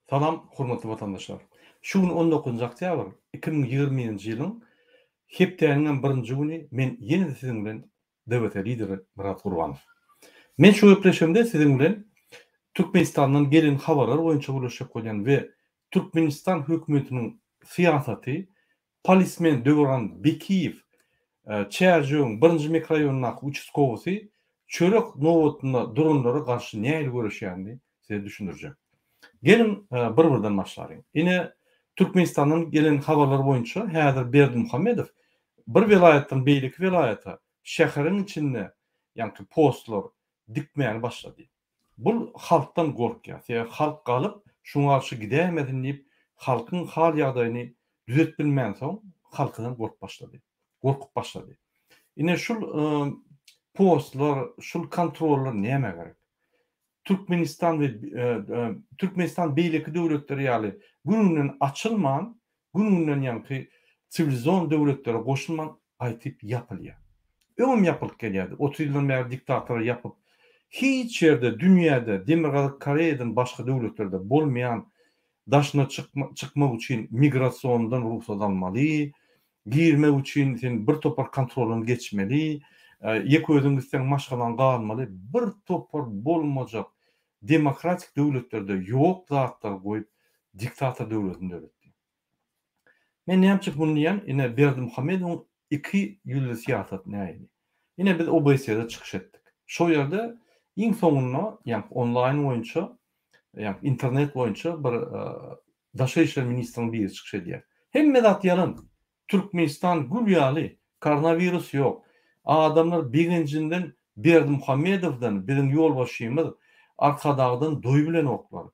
Salam hormatly watandaşlar. Şu gün on dokuzynjy oktýabr 2021-nji ýylyň hepdäniňem birinji güni men ýene-de siziň bilen DWT lideri Myrat Gurbanow. Men şu gepleşigimde siziň bilen Türkmenistandan gelen habarlar boýunça gürleşjek bolýan we Türkmenistan hökümetiniň syýasaty Polismen Döwran Bekiýew Çärjewiň birinji mikroraýonyndaky uçastkowysy çörek nobatynda duranlara garşy nähili göreşýänini size düşündirjek. Geliň, bir-birden başlalyň. Ine, Türkmenistandan gelen habarlar boýunça häzir Berdimuhamedow bir welaýatdan beýleki welaýata şäheriň içinde ýaňky postlar dikmäni başlady. Bul halkdan gorkýar. Sebäbi halk galyp, şuňa garşy gidäýmesin diýip, halkyň hal-ýagdaýyny düzedip bilmänsoň, halkydan gorkup başlady. Gorkup başlady. Ine şul postlar, şul kontrollar nämä gerek? Türkmenistan we Türkmenistan beýleki döwletler ýaly gün-günden açylman, gün-günden ýaňky siwilizon döwletlere goşulman gaýtyp ýapylýar. Öňem ýapylyp gelýärdi. 30 ýyldan bäri diktatorlar ýapyp, hiç ýerde dünýäde Demirgazyk Koreýadan başga döwletlerde bolmaýan daşyna çykmak üçin migrasiondan rugsat almaly, girmek üçin sen bir topar kontroldan geçmeli, ýeke özüň gitseň maşgalaň galmaly, bir topar bolmajak demokratik döwletlerde ýok zatlary goýup diktator döwletini döretdi. Men näme üçin muny diýýän, ine Berdimuhamedowyň ikiýüzli syýasaty nähili. Ine biz OBSE-de çykyş etdik. Şo ýerde iň soňunda ýaňky onlaýn boýunça, ýaňky internet boýunça bir daşary işler ministriniň biri çykyş edýär. Hemme zat ýalan. Türkmenistan gül ýaly, koronawirus ýok. Adamlar begenjinden Berdimuhamedowdan, biziň ýolbaşçymyz Arkadagdan doýubilenoklar.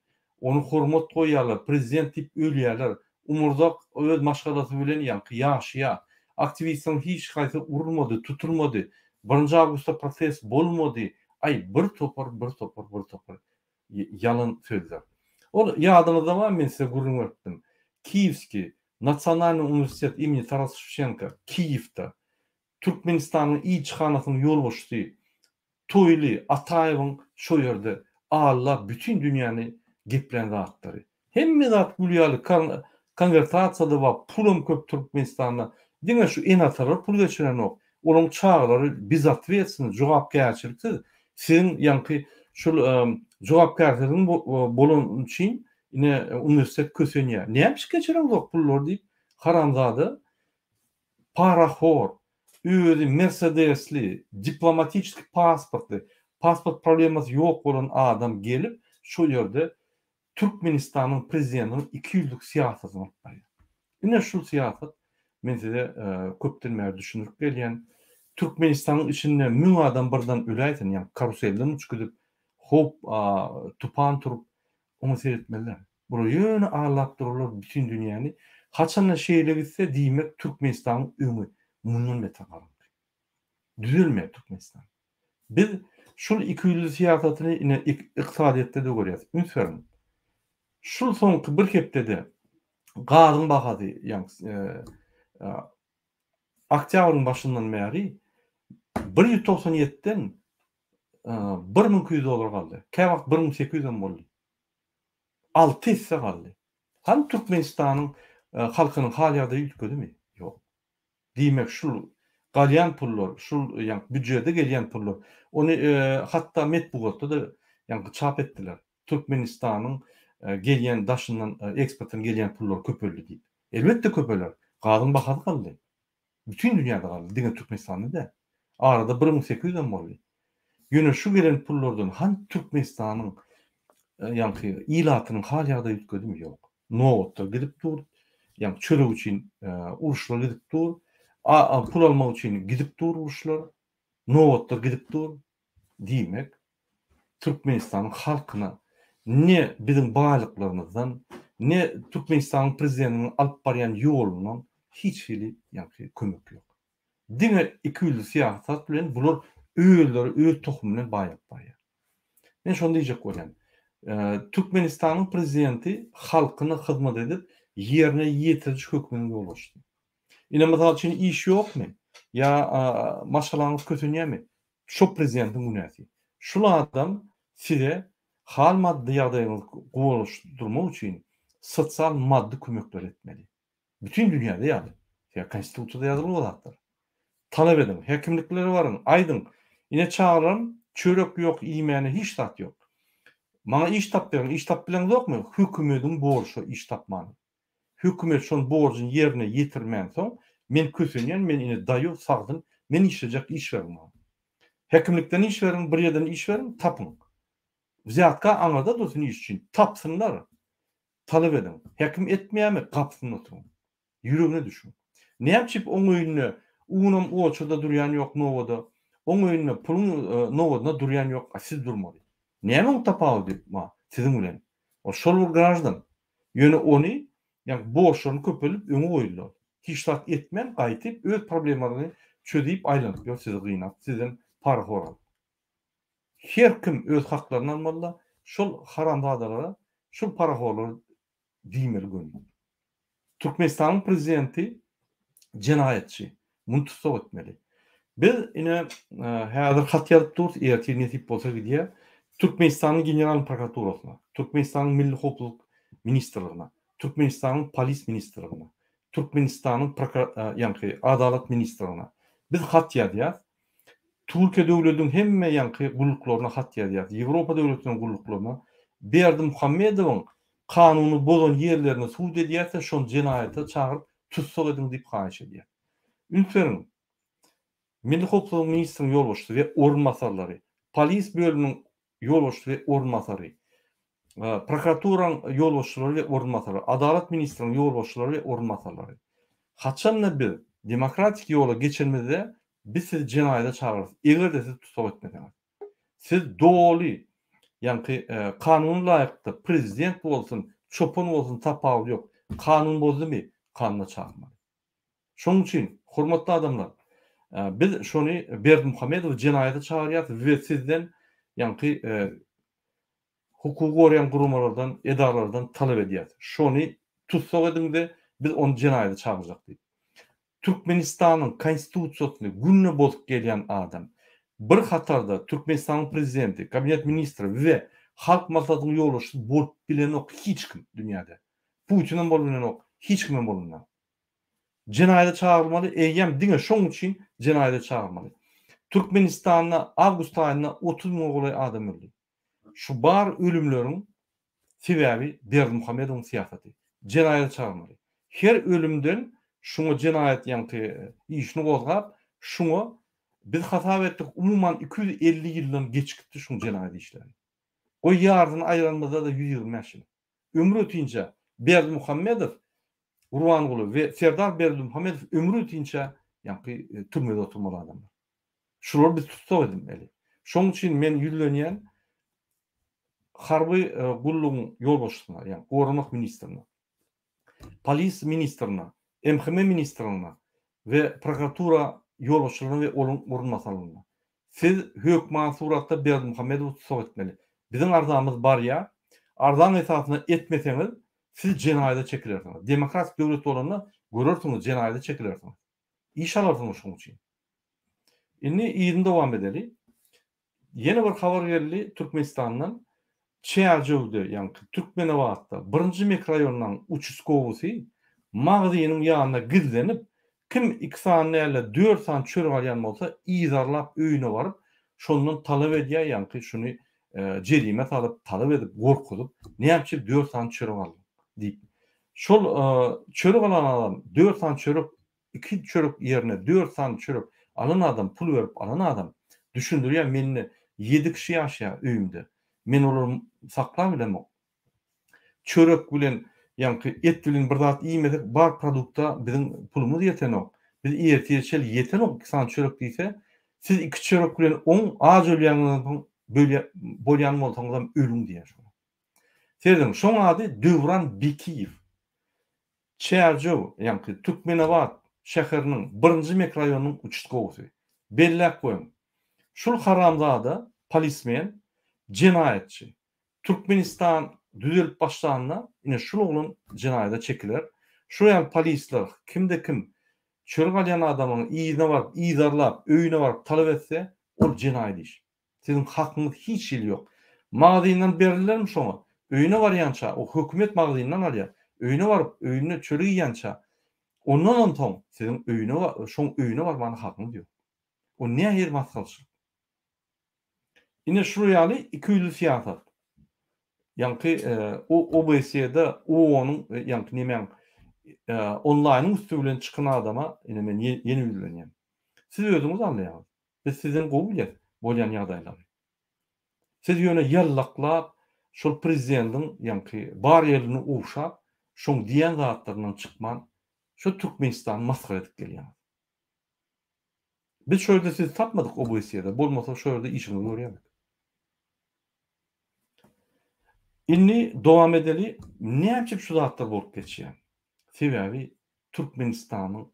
Ony hormat goýýarlar, prezident diýip ölýärler. Umurzak öz maşgalasy bilen ýaňky ýaşaýar. Aktiwistleriň hiç haýsy urulmady, tutulmady. Birinji awgustda protest bolmady. Aý, bir topar, bir topar, bir topar ýalan sözler. Ol ýadyňyzda barmy men size gürrüň beripdim. Kiýewskiý Nasionalnyý uniwersitet imeni Taras Şewçenko Kiýewde Türkmenistanyň ilçihanasynyň ýolbaşçysy Toýly Ataýewiň şo ýerde Alla bütin dünýäni geplän zatlary. Hemme zat gül ýaly konwertasiýada bar pulam köp Türkmenistanda diňe şu ene-atalar pul geçirenok olaň çagalary bezotwetstwny jogapkärçiliksiz siziň ýaňky şul jogapkärsiziň bolany üçin ine uniwersitet kösenýär näme üçin geçireňzok pullary diýip haramzada parahor özi mersedesli, diplomatiçeskiý pasportly, pasport problemasy ýok bolan adam gelip şol ýerde Türkmenistanyň prezidentiniň ikiýüzlük syýasatyny alyp barýar. Ine şul syýasat men size köpden bäri düşündirip gelýän. Türkmenistanyň içinde müň adam birden öläýsin, ýagny karuselden uçup gidip, howp, tupan turup, oňa seretmeli däl. Bular ýöne aldap durarlar bütin dünýäni. Haçanda şeýle gitse, diýmek Türkmenistanyň öňi mundan beter garaňky. Düzelmeýär Türkmenistan. Biz şul ikiýüzli syýasatyny ine ykdysadyýetde-de görýäs. Üns beriň. Şul soňky bir hepdede gazyň bahasy, ýagny oktýabryň başyndan bäri 197-den 1200 dollar galdy. Käwagt 1800 hem boldy. 6 esse galdy. Hany Türkmenistanyň halkynyň hal-ýagdaýy üýtgedimi? Ýok. Diýmek şul galýan pullar, şul ýaňky býujete gelýän pullar, ony hatda metbugatda-da ýaňky çap etdiler. Türkmenistanyň gelýän daşyndan eksportdan gelýän pullar köpeldi diýip. Elbetde köpeler. Gazyň bahasy galdy. Bütin dünýäde galdy, diňe Türkmenistanda däl. Arada 1800 hem boldy. Ýöne şu gelen pullardan hany Türkmenistanyň ýaňky ilatynyň hal-ýagdaýy üýtgedimi? Ýok. Nobatlar gidip dur, ýaňky çörek üçin uruşlar gidip dur, pul almak üçin gidip dur uruşlar, nobatlar gidip dur. Diýmek, Türkmenistanyň halkyna ne biziň baýlyklarymyzdan, ne Türkmenistanyň prezidentiniň alyp barýan ýolundan hiç hili ýaňky kömek ýok. Diňe ikiýüzli syýasat bilen bular özleri öz tohumy bilen baýap barýar. Men şony diýjek bolýan. Türkmenistanyň prezidenti halkyna hyzmat edip, ýerine ýetiriji höküminiň ýolbaşçysy. Ine mysal üçin iş ýokmy? Ýa maşgalaňyz kösenýärmi? Şo prezidentiň günäsi. Şul adam size hal maddy ýagdaýyňyzy gowulaşdyrmak üçin. sosial maddy kömekleri etmeli. Bütin dünýäde ýaly. Sebäbi konstitusiýada ýazylan o zatlar. Talap ediň, häkimliklere baryň, aýdyň, ine çagalarym çörek ýok, iýmäne hiç zat ýok. Maňa iş tapyp beriň, iş tapyp bileňzokmy? Hökümediň borjy şo iş tapmany. Hökümet şon borjuny ýerine ýetirmänsoň, men kösenýän, men ine daýaw, sagdyn, men işlejek iş beriň maňa. Häkimlikden iş beriň, bir ýerden iş beriň, tapyň. Wzýatka aňyrda dursun iş üçin, tapsynlar. Talap ediň. Häkim etmeýärmi, gapysynda oturyň. Ýüregine düşüň. Näme üçin oň öýünde unam oçurda durýan ýok nowada, oň öýünde puluň nowadyna durýan ýok, a siz durmaly. Näme oň tapawudy bar siziň bilen? Ol şol bir graždan. Ýöne ony ýa borçlaryny köpeldip öňe goýdular. Hiç zat etmän gaýtyp öz problemalaryny çözüp aýlanyp ýör sizi gynap, sizden parahor alyp. Her kim öz haklaryny almalyda, şol haramzadalara, şul parahorlara diýmeli göni. Türkmenistanyň prezidenti jenaýatçy. Muny tussag etmeli. Biz ine häzir hat ýazyp durus, ertir nesip bolsa gidýär. Türkmenistanyň Generalnyý prokuraturasyna, Türkmenistanyň Milli howpsuzlyk ministrligine, Türkmenistanyň Polis ministrligine, Türkmenistanyň ýaňky Adalat ministrligine biz hat ýazýas. Türkiýe döwlediniň hemme ýaňky gulluklaryna hat ýazýas. Ýewropa döwletleriniň gulluklaryna Berdimuhamedowyň kanuny bozan ýerlerini sud edýäs-de şony jenaýata çagyryp tussag ediň diýip haýyş edýäs. Üns beriň, Milli howpsuzlyk ministriniň ýolbaşçysy we orunbasarlary, polis bölüminiň ýolbaşçysy we orunbasary, prokuraturanyň ýolbaşçylary we orunbasarlary, adalat ministriniň ýolbaşçylary we orunbasarlary. Haçanda biz demokratik ýola geçenimizde biz sizi jenaýata çagyrarys, eger-de siz tussag etmeseňiz. Siz doly, ýaňky kanuna laýyklykda prezident bolsun, çopan bolsun tapawudy ýok. Kanun bozdumy, kanuna çagyrmaly. Şonuň üçin, hormatly adamlar, biz şony Berdimuhamedowy jenaýata çagyrýarys we sizden ýaňky hukugy goraýan guramalardan, edaralardan talap edýäris. Şony tussag ediň-de, biz ony jenaýata çagyrjak diýip. Türkmenistanyň Konstitusiýasyny günde bozup gelýän adam, bir hatarda Türkmenistanyň Prezidenti, Kabinet ministri we Halk Maslahatynyň ýolbaşçysy bolup bilenok hiç kim dünýäde. Putinem bolup bilenok, hiç kimem bolup bilenok. Jenaýata çagyrylmaly, eýýäm diňe şoň üçin jenaýata çagyrmaly. Türkmenistanda awgust aýynda 30 müňe golaý adam öldi. Şu bar ölümleriň sebäbi Berdimuhamedowyň syýasaty. Jenaýata çagyrmaly. Her ölümden şuňa jenaýat ýaňky işini gozgap, şuňa biz hasap etdik umuman 250 ýyldan geçikipdi şuň jenaýat işleri. Goý ýarysyny aýyranymyzda-da 125 ýyl. Ömri ötinçä Berdimuhamedow Gurbanguly we Serdar Berdimuhamedow ömri ötinçä ýaňky türmede oturmaly adamlar. Şulary biz tussag edilmeli. Şonuň üçin men ýüzlenýän harby gullugyň ýolbaşçysyna, ýagny goranmak ministrine, polis ministrine, MHM ministrine we prokuratura ýolbaşçylaryna we olaryň orunbasarlaryna. Siz hökman suratda Berdimuhamedowy tussag etmeli. Biziň arzamyz barýar. Arzaň esasynda etmeseňiz, siz jenaýata çekilersiňiz. Demokratik döwlet bolanda görersiňiz, jenaýata çekilersiňiz. Iş alarsyňyz şoň üçin. Indi yzyny dowam edeli. Ýene bir habar geldi Türkmenistandan. Çärjewde, ýaňky Türkmenabatda birinji mikroraýondan uçastkowisy magzynyň ýanynda gizlenip, kim iki sany däl-de dört sany çörek alýan bolsa, yzarlap öýüne baryp, şondan talap edýär, ýaňky şuny jerime salyp, talap edip, gorkuzyp, näme üçin dört sany çörek aldyň diýip. Şol çörek alan adam dört sany çörek Iki çörek ýerine dört sany çörek alan adam, pul berip alan adam, düşündirýär, mende ýedi kişi ýaşaýar öýümde. Men olary saklap bilemok. Çörek bilen, ýaňky et bilen bir zat iýmesek, bar produkta biziň pulumyz ýetenok. Biz ertire çenli ýetenok iki sany çörek diýse, siz iki çörek bilen oň aç ölýäňizden soň bölýä bolýan bolsaňyzam ölüň diýýär şoňa. Serediň, şoň ady Döwran Bekiýew. Çärjew, ýaňky Türkmenabat şäheriniň birinji mikroraýonynyň uçastkowysy. Belläp goýuň. Şul haramzada polismen, jenaýatçy. Türkmenistan düzelip başlanda ine şul oglan jenaýada çekiler. Şul ýaly polisler kimde kim çörek alýan adamyň yzyna baryp yzarlap öýüne baryp talap etse ol jenaýat iş. Siziň hakyňyz hiç hili ýok. Magazyndan berdilermi şoňa? Öýüne barýança o hökümet magazyndan alýar. Öýüne baryp, öýünde çörek iýýänçä, ondanam soň siziň öýüne, şoň öýüne barmana hakyňyz ýok. O nähili masgaraçylyk? Ine şular ýaly ikiýüzli syýasat. Ýaňky OBSE-de OON-yň ýaňky nemäň onlaýnyň üsti bilen çykan adama ine men ýene ýüzlenýän. Siz özüňiz aldaýaňyz. Biz sizden gowy bilýäs bolýan ýagdaýlary. Siz ýöne ýallaklap şol prezidendiň ýaňky bar ýerini ogşap şoň diýen zatlaryndan çykman şo Türkmenistany masgara edip gelýäňiz. Biz şo ýerde sizi tapmadyk OBSE-de, bolmasa şo ýerde işiňizi görýärdik. Indi dowam edeli, näme üçin şu zatlar bolup geçýär? Sebäbi Türkmenistanyň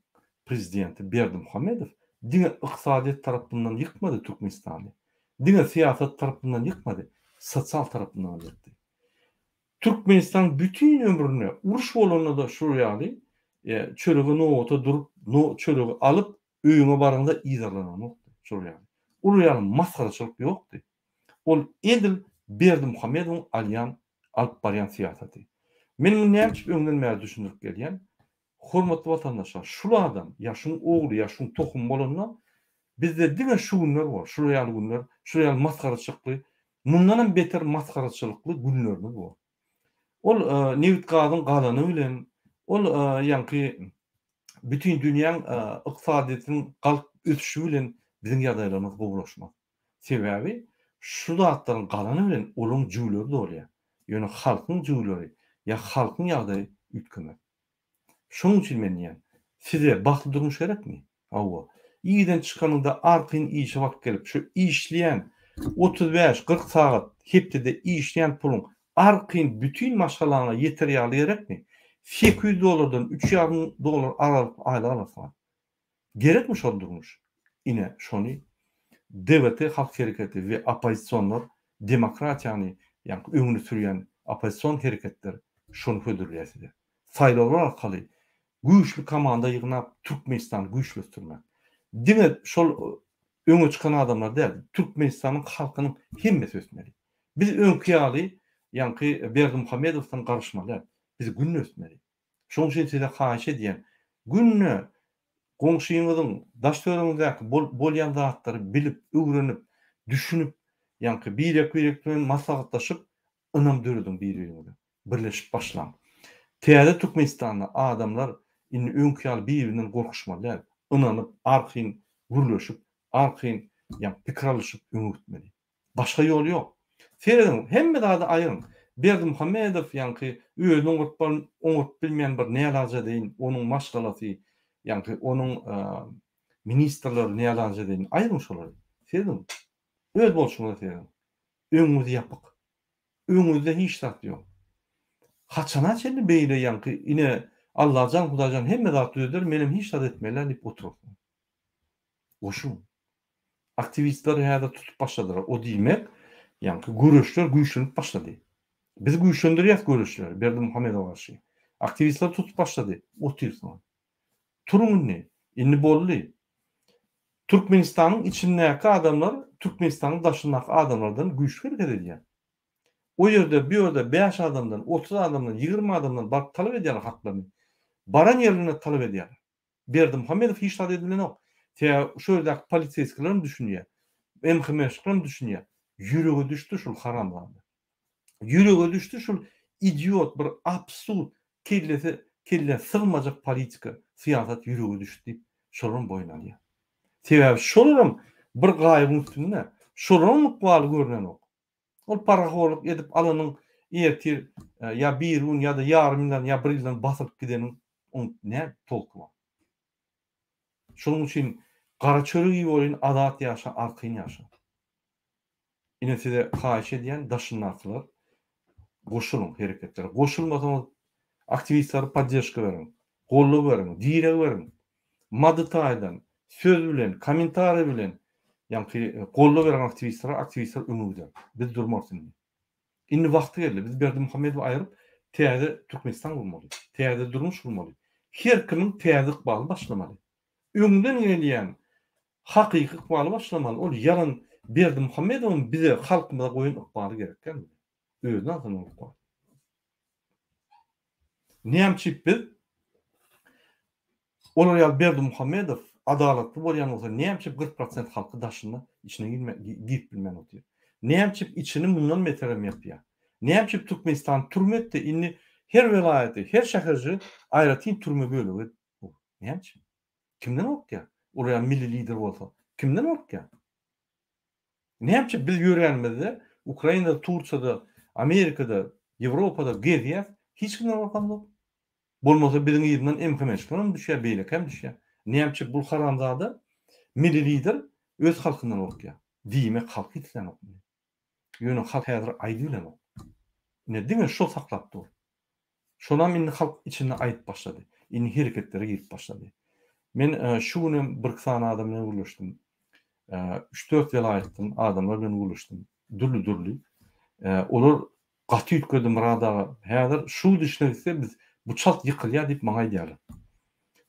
prezidenti Berdimuhamedow diňe ykdysadyýet tarapyndan ýykmady Türkmenistany, diňe syýasat tarapyndan ýykmady, sosial tarapyndan hem ýykdy. Türkmenistan bütin ömrüne uruş bolanda-da şul ýaly çörege nobata durup çöregi alyp öýüňe baraňda yzarlananokdy şol ýaly. Ol ýaly masgaraçylyk ýokdy. Ol edil Berdimuhamedowyň alýan alyp barýan syýasaty. Men muny näme üçin öňden bäri düşündirip gelýän? Hormatly watandaşlar şul adam ýa şuň ogly ýa şuň tohumy bolanda bizde diňe şu günler bor şular ýaly günler şular ýaly masgaraçylykly Mundanam beter masgaraçylykly günlerimiz bor. Ol nebit-gazyň galany bilen, ol ýaňky bütin dünýäň ykdysadyýetiniň galyp ösüşi bilen biziň ýagdaýlarymyz gowulaşmaz. Sebäbi şu zatlaryň galany bilen olaryň jübüleri dolýar. Ýöne halkyň jübüleri ýa halkyň ýagdaýy üýtgemez. Şonuň üçin men diýýän, size bagtly durmuş gerekmi? Hawa. Irden çykanyňda arkaýyn işe baryp gelip, şu işleýän 35, 40 sagat hepdede işleýän puluň arkaýyn bütin maşgalaňa ýeter ýaly gerekmi? 800 dollardan üç ýarym dollar aralyk aýlyk alarsyňyz. Gerekmi şol durmuş? Ine, şony DWT halk hereketi we oppozisionlar demokratiýany ýaňky öňüne sürýän oppozision hereketler şony hödürleýär size. Saýlawlar arkaly güýçli komanda ýygnap Türkmenistany güýçli ösdürmek. Diňe şol öňe çykan adamlar däl, Türkmenistanyň halkynyň hemmesi ösmeli. Biz öňki ýaly ýaňky Berdimuhamedowdan garyşmaly däl. Biz günde ösmeli. Şonuň üçin size haýyş edýän, günde goňşyňyzyň, daş-töweregiňizdäki bolýan zatlary bilip, öwrenip, düşünip, ýaňky birek-birek bilen maslahatlaşyp, ynam dörediň bir-biriňize. Birleşip başlaň. Täze Türkmenistanda adamlar indi öňki ýaly bir-birinden gorkuşmaly däl. Ynanyp, arkaýyn gürleşip, arkaýyn ýaňky pikir alyşyp öňe gitmeli. Başga ýol ýok. Serediň, hemme zady aýyryň. Berdimuhamedow ýaňky özüni oňaryp oňaryp bilmeýän bir nälaja deýin, onuň maşgalasy, ýaňky onuň ministrleri nälaja deýin. Aýyryň şolary. Serediň. Öz bolşuňyza serediň. Öňüňiz ýapyk. Öňüňizde hiç zat ýok. Haçana çenli beýle ýaňky ine Allajan, Hudaýjan hemme zat düzeder, menem hiç zat etmeli däl diýip oturarsyňyz. Goşuň. Aktiwistleri häzir tutup başladylar. O diýmek, ýaňky göreşler güýçlenip başlady. Biz güýçlendirýäs göreşleri Berdimuhamedowa garşy. Aktiwistleri tutup başlady. Otyrsyňyz. Turuň indi. Indi boldy. Türkmenistanyň içindäki adamlar Türkmenistanyň daşyndaky adamlardan güýçli hereket edýär. O ýerde, bu ýerde bäş adamdan, 30 adamdan, 20 adamdan baryp talap edýärler haklaryny. Baran ýerlerinde talap edýärler. Berdimuhamedow hiç zat edibilenok. Sebäbi şu ýerdäki poliseýskiler hem düşünýär. MHM-şikler hem düşünýär. Ýürege düşdi şul haramzada. Ýürege düşdi şul idiot bir absurd kellesi kellä sygmajak politika, syýasat ýürege düşdi diýip şolar hem boýun alýar. Sebäbi şolar hem bir gaýygyň üstünde. Şolaryň ykbaly görnenok. Ol parahorluk edip alanyň ertir ýa bir gün ýa-da ýarym ýyldan ýa bir ýyldan basylyp gideniň oň nä tolky bar. Şonuň üçin gara çörek iýip bolýyn azat ýaşa arkaýyn ýaşa. Ine size haýyş edýän daşyndakylar goşulyň hereketlere. Goşulmasaňyz aktiwistlere poddežka beriň. Goldaw beriň, direg beriň. Maddy taýdan, söz bilen, kommentariý bilen, ýaňky goldaw beriň aktiwistlere, aktiwistler öňe gider. Biz durmarys indi. Indi wagty geldi. Biz Berdimuhamedowy aýryp, täze Türkmenistan gurmaly. Täze durmuş gurmaly. Her kimiň täze ykbaly başlamaly. Öňden gelýän hakyky ykbaly başlamaly. Ol ýalan Berdimuhamedowyň bize, halkymyza goýan ykbaly gerek däl bize. Özüne alsyn ol ykbaly. Näme üçin biz olar ýaly Berdimuhamedow adalatly bolýan bolsa näme üçin 40 prosent halky daşynda içine girme, girip bilmän otyr? Näme üçin içini mundan beterem ýapýar? Näme üçin Türkmenistan türme etdi? Indi her welaýaty, her şäherjigi aýratyn türme bölegi edip dur. Näme üçin? Kimden gorkýar? Olar ýaly milli lider bolsa, kimden gorkýar? Näme üçin biz ýöränimizde Ukrainada, Tursiýada, Amerikada, Ýewropada gezýäs, hiç kimden gorkamzok. Bolmasa biziň yzyndan MHM-çiler hem düşýär, beýleki hem düşýär. Näme üçin bul haramzada milli lider öz halkyndan gorkýar. Diýmek halky islänok muny. Ýöne halk häzir aýdybilenok. Ine diňe şo saklap dur. Şonam indi halk içinde aýdyp başlady. Indi hereketlere girip başlady. Men şu günem birki sany adam bilen gürleşdim. Üç-dört welaýatdan adamlar bilen gürleşdim. Dürli-dürli. Olar gaty üýtgedi Myrat aga. Häzir şu gidişine gitse biz bu çalt ýykylýar diýip maňa aýdýarlar.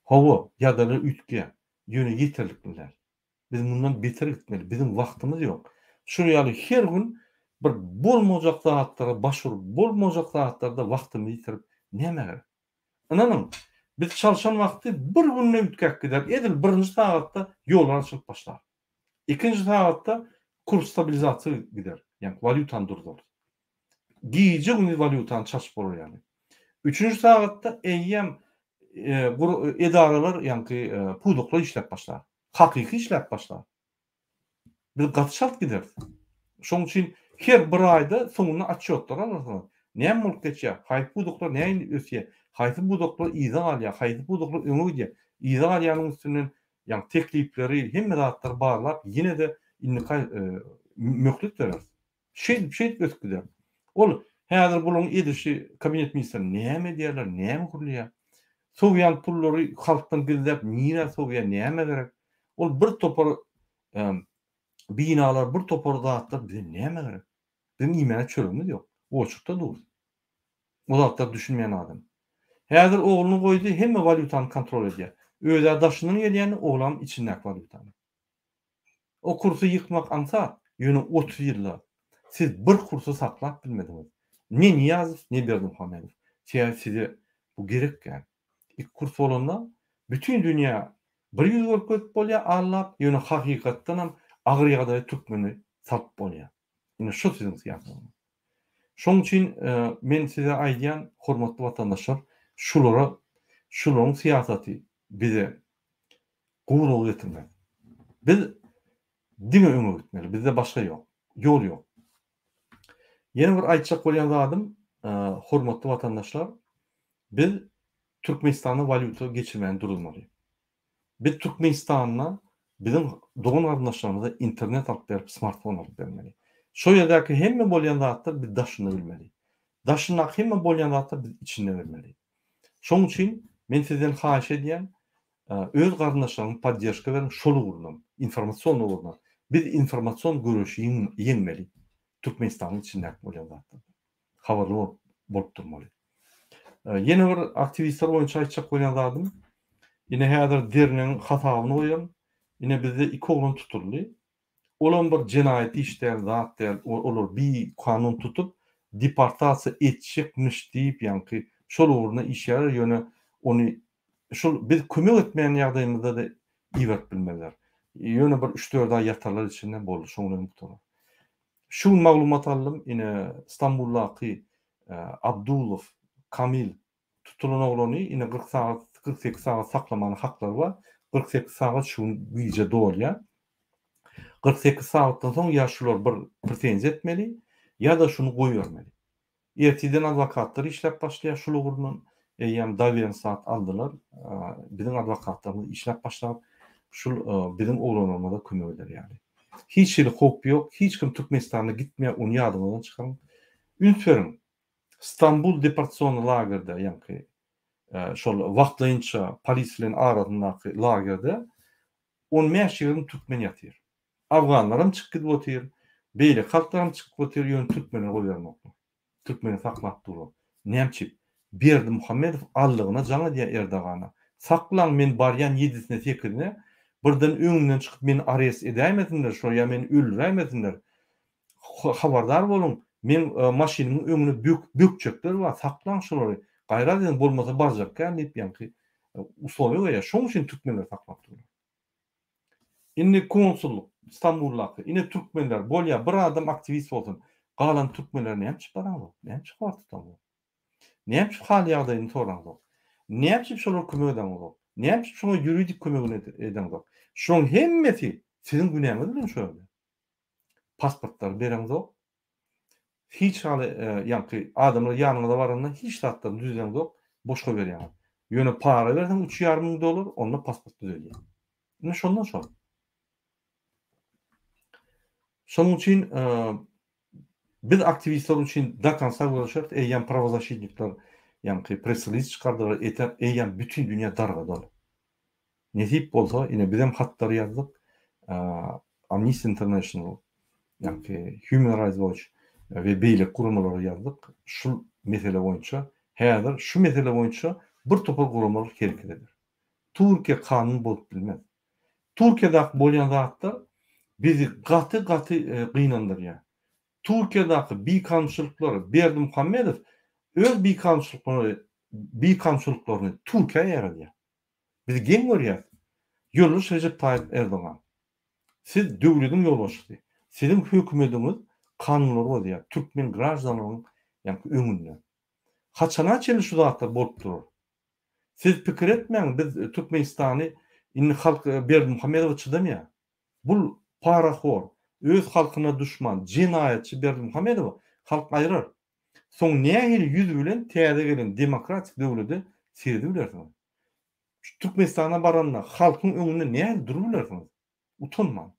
Hawa, ýagdaýlar üýtgeýär. Ýöne ýeterlikli däl. Biz mundan beter gitmeli. Biziň wagtymyz ýok. Şular ýaly her gün bir bolmajak zatlara baş urup, bolmajak zatlarda wagtymyzy ýitirip nämä gerek? Ynanyň, biz çalşan wagty bir günde üýtgäp gider. Edil birinji sagatda ýollar açylyp başlar. Ikinji sagatda kurs stabilizasiýa gider. Ýagny walýutany durzarys. Gije-gündiz walýutany çalşyp bolar ýaly. Üçünji sagatda eýýäm edaralar ýaňky pudaklar işläp başlar. Hakyky işläp başlar. Biz gaty çalt gideris. Şonuň üçin her bir aýda soňunda otçýotlar alarsyňyz. Näme bolup geçýär? Haýsy pudaklar nähili ösýär? Haýsy pudaklar yza galýar? Haýsy pudaklar öňe gidýär? Yza galýanyň üstünden ýaňky teklipleri, hemme zatlary barlap, ýene-de indiki aý möhlet bereris. Şeýdip, şeýdip ösüp gider. Ol häzir bularyň edişi kabinet ministrleri näme edýärler, näme gürleýär? Sowýan pullary halkdan gizläp nirä sowýar, nämä gerek? Ol bir topar binalar, bir topar zatlar bize nämä gerek? Biziň iýmäge çöregimiz ýok. Oçurtda durus. O zatlara düşünmeýän adam. Häzir ogluny goýdy, hemme walýutany kontrol edýär. Öz-ä daşyndan gelýäni, oglam içindäki walýutany. O kursy ýykmak aňsat, ýöne 30 ýylda siz bir kursy saklap bilmediňiz. Ne Nyýazow, ne Berdimuhamedow. Sebäbi size bu gerek däl. Iki kurs bolanda bütin dünýä bir ýüz görkezip bolýar aldap, ýöne hakykatdanam agyr ýagdaýa türkmeni salyp bolýar. Ine şu siziň syýasatyňyz. Şonuň üçin men size aýdýan hormatly watandaşlar şulara şularyň syýasaty bize gowulygy getirmez. Biz diňe öňe gitmeli. Bizde başga ýok. Ýol ýok. Ýene bir aýtjak bolýan zadym, hormatly watandaşlar, biz Türkmenistanda walýuta geçirmäni duruzmaly. Biz Türkmenistanda biziň dogan garyndaşlarymyza internet alyp berip, smartfon alyp bermeli. Şo ýerdäki hemme bolýan zatlar biz daşynda bilmeli. Daşyndaky hemme bolýan zatlar biz içinde bilmeli. Şoň üçin men sizden haýyş edýän, öz garyndaşlaryňyza podderžka beriň şol ugurdan, informasion ugurdan. Biz informasion göreşi ýeňmeli. Türkmenistanyň içindäki bolýan zatlardan habarly bolup bolup durmaly. Ýene bir aktiwistler boýunça aýtjak bolýan zadym, ine häzir dernegiň hasabyny goýan, ine bizde iki oglan tutuldy. Olam bir jenaýat iş däl, zat däl, olar bi kanun tutup deportasiýa etjekmiş diýip ýaňky şol ugrunda işýärler ýöne ony şol biz kömek etmeýän ýagdaýymyzda-da iberip bilmezler. Ýöne bir üç-dört aý ýatarlar içinde boldy şoň bilen gutarar. Şu gün maglumat aldym ine Stambuldaky Abdulow Kamil Tutulan oglany ine 40 sagat, 48 sagat saklamana haklary bar. 48 sagat şu gün gije dolýar. 48 sagatdan soň ýa şular bir pretenziýa etmeli, ýa-da şuny goýbermeli. Ertirden adwokatlar işläp başlaýar şul ugrundan. Eýýäm dowerny saat aldylar. Biziň adwokatlarymyz işläp başlap, şul biziň oglanlarymyza kömek eder ýaly. Hiç hili howp ýok, hiç kim Türkmenistana gitmeýär, ony ýadyňyzdan çykaryň. Üns beriň, Stambul deportasionny lagerde, ýaňky şol wagtlaýynça polis bilen arasyndaky lagerde on bäş-ýigrimi türkmen ýatyr. Afganlaram çykyp gidip otyr, beýleki halklaram çykyp otyr, ýöne türkmenleri goýberenoklar. Türkmeni saklap durlar. Näme üçin? Berdimuhamedow allygyna jaň edýär Erdogana. Saklaň, men barýan ýedisine-sekizine, birden öňümden çykyp meni arest edäýmesinler, şo ýa meni öldüräýmesinler. Habardar boluň, meň maşynymyň öňüne bökjekler bar, saklaň şolary. Gaýrat ediň, bolmasa barjak däl diýip ýaňky uslowiýa goýýar. Şoň üçin türkmenleri saklap durlar. Indi konsullyk Stambuldaky, ine türkmenler, bolýar bir adam aktiwist bolsun, galan türkmenler näme üçin baraňzok, näme üçin habar tutaňzok? Näme üçin hal ýagdaýyny soraňzok? Näme üçin şolara kömek edeňzok? Näme üçin şoňa ýuridik kömegini edeňzok? Şoň hemmesi siziň günäňiz bilen şo ýerde. Pasportlary bereňzok. Hiç hali ýaňky adamlar ýanyňyza baranda hiç zatlaryny düzedeňzok, boşga berýäňiz. Ýöne para berseň üç ýarym müň dollar, onda pasport düzelýär. Ine şondan şol. Şonuň üçin biz aktiwistler üçin do konca göreşeris, eýýäm prawozaşitnikler ýaňky press-release çykardylar, eýýäm bütin dünýä dargady ol. Nesip bolsa, ine bizem hatlary ýazdyk. Amnesty International, ýagny Human Rights Watch we beýleki guramalara ýazdyk. Şul mesele boýunça häzir şu mesele boýunça bir topar guramalar hereket eder. Türkiýe kanun bozup bilmez. Türkiýedäki bolýan zatlar bizi gaty-gaty gynandyrýar. Türkiýedäki bikanunçylyklary Berdimuhamedow öz bikanunçylyklaryny bikanunçylyklaryny Türkiýä ýaradýar. Biz geň görýäs. Ýoldaş Rejep Taýyp Erdogan. Siz döwlediň ýolbaşçysy. Siziň hökümediňiz kanunlary bozýar. Türkmen graždanlarynyň ýaňky öňünde. Haçana çenli şu zatlar bolup durar? Siz pikir etmäň biz Türkmenistany indi halk Berdimuhamedowa çydamaýar. Bul parahor, öz halkyna duşman, jenaýatçy Berdimuhamedowy halk aýyrar. Soň nähili ýüz bilen täze gelen demokratik döwlede seredip bilersiňiz? Şu Türkmenistana baranda halkyň öňünde nähili durup bilersiňiz? Utanman.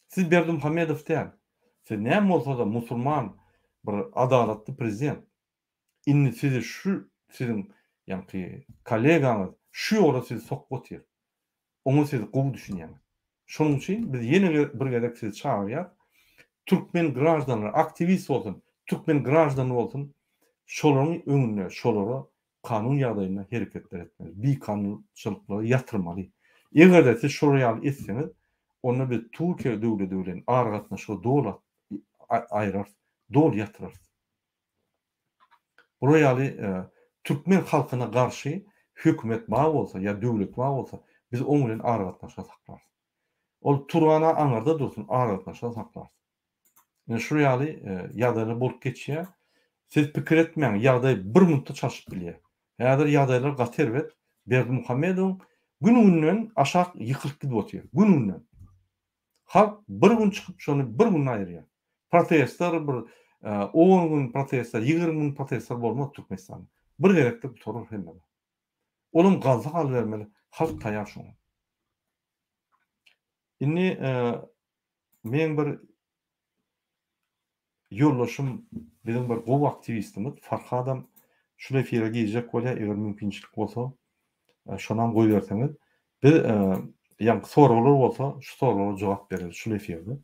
Siz Berdimuhamedow däl. Siz näme bolsada musulman bir adalatly prezident. Indi sizi şu siziň ýaňky kollegaňyz şu ýola sizi sokup otyr. Oňa siz gowy düşünýäňiz. Şonuň üçin biz ýene bir gezek sizi çagyrýas. Türkmen graždanlary, aktiwist bolsun, türkmen graždany bolsun, şolaryň öňünde şolara kanun ýagdaýynda hereketler etmeli. Bikanunçylyklary ýatyrmaly. Eger-de siz şolar ýaly etseňiz, onda biz Türkiýe döwledi bilen aragatnaşygy doly aýrarys, doly ýatyrarys. Bular ýaly türkmen halkyna garşy hökümet bar bolsa ýa döwlet bar bolsa biz oň bilen aragatnaşygy saklarys. Ol Turana aňyrda dursun aragatnaşygy saklarys. Ine şul ýaly ýagdaýlar bolup geçýär. Siz pikir etmäň ýagdaý bir minutda çalşyp bilýär. Häzir ýagdaýlar gaty erbet. Berdimuhamedowyň gün-günden aşak ýykylyp gidip otyr. Gün-günden. Halk bir gün çykyp şony bir günde aýyrýar. Protestler bir on gün protestler, 20 gün protestler bolmaz Türkmenistanda. Bir gezekde gutarar hemme zat. Olam galsa galybermeli. Halk taýýar şoňa. Indi meň bir Ýoldaşym biziň bir gowy aktiwistimiz Farhadam şul efire girjek bolýar eger mümkinçilik bolsa şonam goýberseňiz biz ýaňky soraglar bolsa şu soraglara jogap bereris şul efirde.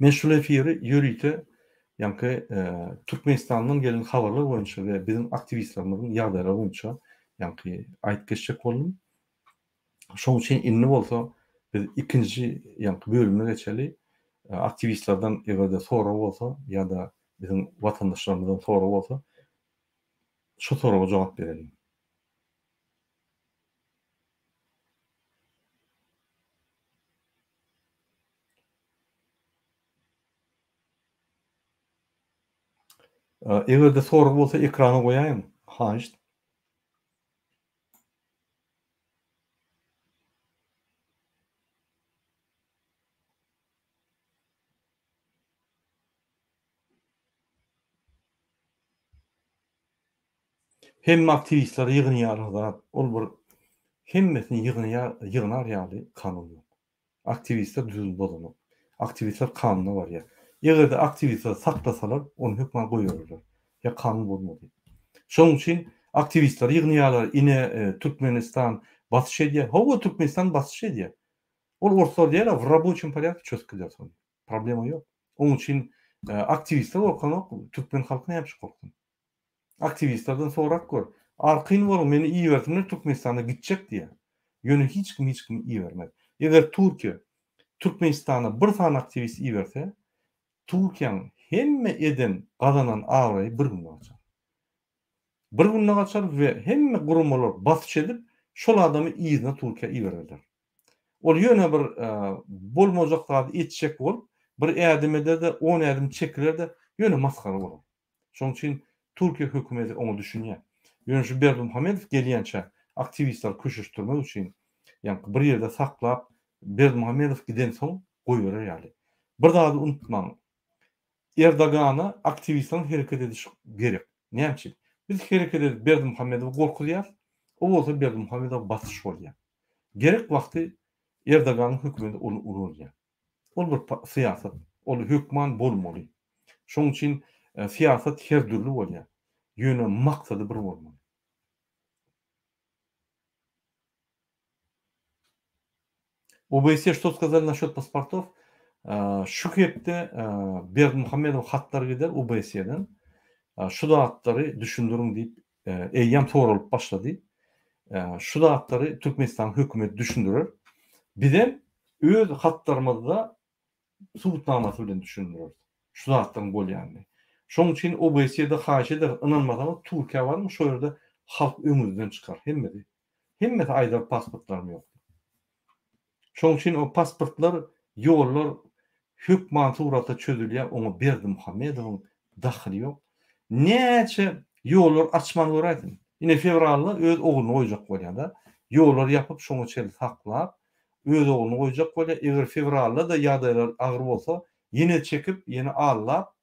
Men şul efiri ýörite ýaňky Türkmenistandan gelen habarlar boýunça we biziň aktiwistlerimiziň ýagdaýlary boýunça ýaňky aýdyp geçjek boldum. Şoň üçin indi bolsa biz ikinji ýaňky bölüme geçeli. Aktiwistlerden eger-de sorag bolsa ýa-da biziň watandaşlarymyzdan sorag bolsa şu soraga jogap bereliň. Eger-de sorag bolsa ekrana goýaýyň, haýyşt. Hemme aktiwistleri ýygnaýarlar zat, ol bir hemmesini ýygnaýar, ýygnar ýaly kanun ýok. Aktiwistler düzgün bozanok. Aktiwistler kanuna barýar. Eger-de aktiwistleri saklasalar, ony hökman goýbererler. Ýa kanun bozmady. Şonuň üçin aktiwistleri ýygnaýarlar, ine Türkmenistan basyş edýär. Hawa, Türkmenistan basyş edýär. Ol orslar diýýärler, w raboçem porýadke çözüp gider şony. Problema ýok. Onuň üçin aktiwistler gorkanok, türkmen halky näme üçin gorksun? Aktiwistlerden sorap gör. Arkaýyn boluň meni ibersinler Türkmenistana gitjek diýýär. Ýöne hiç kim hiç kimi ibermez. Eger Türkiýe Türkmenistana bir sany aktiwist iberse, Türkiýäň hemme eden gazanan abraýy bir günde gaçar. Bir günde gaçar we hemme guramalar basyş edip şol adamy yzyna Türkiýä ibererler. Ol ýöne bir bolmajak zady etjek bolup bir ädim eder-de on ädim çekiler-de ýöne masgara bolar. Şonuň üçin Türkiýe hökümeti oňa düşünýär. Ýöne şu Berdimuhamedow gelýänçä aktiwistleri köşeşdirmek üçin ýaňky bir ýerde saklap Berdimuhamedow gidensoň goýberer ýaly. Bir zady unutmaň. Erdogana aktiwistleriň hereket edişi gerek. Näme üçin? Biz hereket edip Berdimuhamedowy gorkuzýas, o bolsa Berdimuhamedowa basyş bolýar. Gerek wagty Erdoganyň hökümeti ony ulanýar. Ol bir syýasat. Ol hökman bolmaly. Şonuň üçin syýasat her dürli bolýar. Ýöne maksady bir bolmaly. OBSE što skazali naşot pasportov? Şu hepde Berdimuhamedowa hatlar gider OBSE-den. Şu zatlary düşündiriň diýip eýýäm soralyp başlady. Şu zatlary Türkmenistanyň hökümeti düşündirer. Bizem öz hatlarymyzda subutnamasy bilen düşündireris. Şu zatlaryň bolýanyny. Şonuň üçin OBSE-de haýyş ederis, ynanmasaňyz Türkiýä baryň, şo ýerde halk öňüňizden çykar hemmesi. Hemmesi aýdar pasportlarym ýok diýip. Şonuň üçin o pasportlar, ýollar hökman suratda çözülýär, oňa Berdimuhamedowyň dahyly ýok. Näçe ýollar açman göräýsin. Ine fewralda öz ogluny goýjak bolýar-da. Ýollary ýapyp şoňa çenli saklap, öz ogluny goýjak bolýar. Eger fewralda-da ýagdaýlar agyr bolsa, ýene çekip, ýene allap,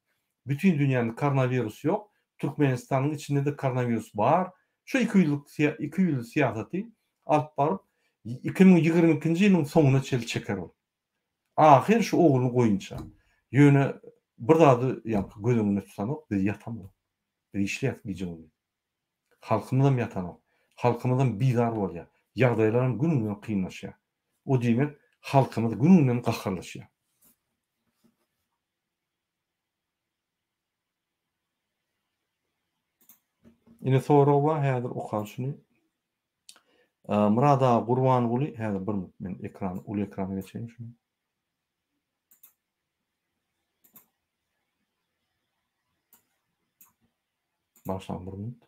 bütin dünýäde koronawirus ýok, Türkmenistanyň içinde-de koronawirus bar. Şu ikiýüzlük ikiýüzli syýasaty alyp baryp, 2022-nji ýylyň soňuna çenli çeker ol. Ahyr şu ogluny goýunça. Ýöne bir zady ýaňky göz öňünde tutanok, biz ýatamzok. Biz işleýäs gije-gündiz. Halkymyzam ýatanok. Halkymyzam bizar bolýar. Ýagdaýlaram gün-günden kynlaşýar. O diýmek, halkymyz gün-günden gaharlaşýar. Ine sorag bar, häzir okal şuny. Myrat aga Gurbanguly, häzir bir minut men ekran, uly ekrana geçeýin şuny. Başlan bir minut.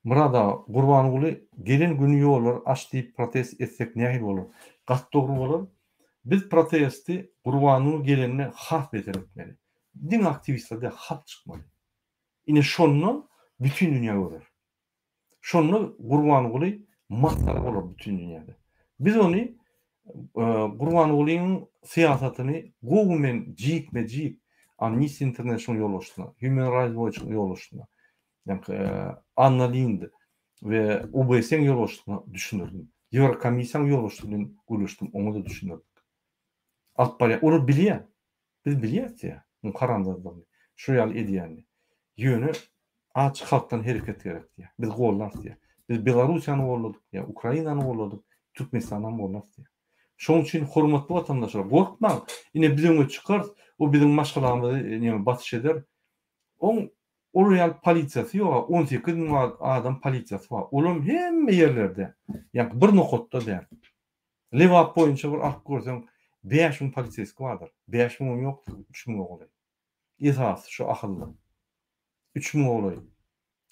Myrat aga, Gurbanguly gelen güni ýollary aç diýip protest etsek nähili bolar? Gaty dogry bolar. Biz protesti Gurbanguly gelende has beter etmeli. Diňe aktiwistler däl, halk çykmaly. Ine şonda bütin dünýä görer. Şonda Gurbanguly masgara bolar bütin dünýäde. Biz ony Gurbangulynyň syýasatyny gowy men jikme-jik Amnesty International ýolbaşçysyna, Human Rights Watch-yň ýolbaşçysyna, ýaňky Anna Lind we OBSE-niň ýolbaşçysyna düşündirdim. Ýewrokomissiýanyň ýolbaşçysy bilen gürleşdim, oňa-da düşündirdik. Alyp barýan, olar bilýär. Biz bilýäs diýýär, muň haramzadadygyny, şu ýaly edýänini. Ýöne aç halkdan hereket gerek diýýär. Biz gollarys diýýär. Biz Belarussiýany golladyk diýýär, Ukrainany golladyk, Türkmenistanam gollarys diýýär. Şonuň üçin hormatly watandaşlar, gorkmaň, ine biz öňe çykarys, o biziň maşgalamyzy neme basyş eder. Oň olar ýaly polisiýasy ýok-a, 18 müň adam polisiýasy bar. Olam hemme ýerlerde, ýagny bir nokatda däl. Lebap boýunça bir alyp görseň 5000 poliseýski bardyr. 5000 hem ýokdur, 3000-e golaý. Esasy şu Ahylda. 3000-e golaý.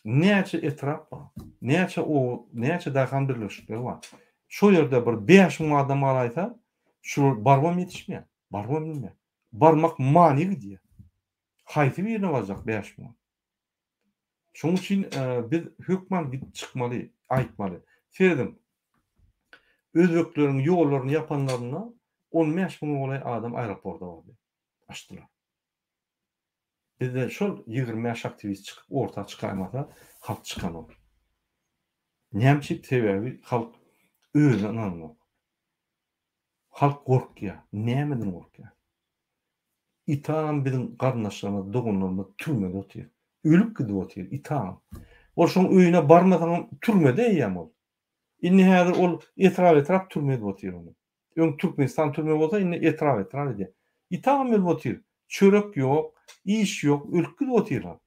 Näçe etrap bar? Näçe oba, näçe daýhan birleşikleri bar? Şo ýerde bir 5000 adam galaýsa, şular barybam ýetişmeýär. Barybam bilmeýär. Barmak many gidýär. Haýsy birine barjak 5000? Şonuň üçin biz hökman gidip çykmaly, aýtmaly. Serediň, özbekleriň ýollaryny ýapanlarynda on bäş müňe golaý adam aeroporta bardy. Açdylar. Bizde şol 25 aktiwist çykyp orta çykaýmasa, halk çykanok. Näme üçin? Sebäbi halk özüne ynananok. Halk gorkýar. Nämeden gorkýar? Itam biziň garyndaşlarymyz, doganlarymyz türmede otyr. Ölüp gidip otyr itam. Ol şoň öýüne barmasaňam türmede eýýäm ol. Indi häzir ol etrap-etrap türme edip otyr ony. Öň Türkmenistan türme bolsa indi etrap-etrap edýär. Itam ölüp otyr. Çörek ýok, iş ýok, ölüp gidip otyrlar.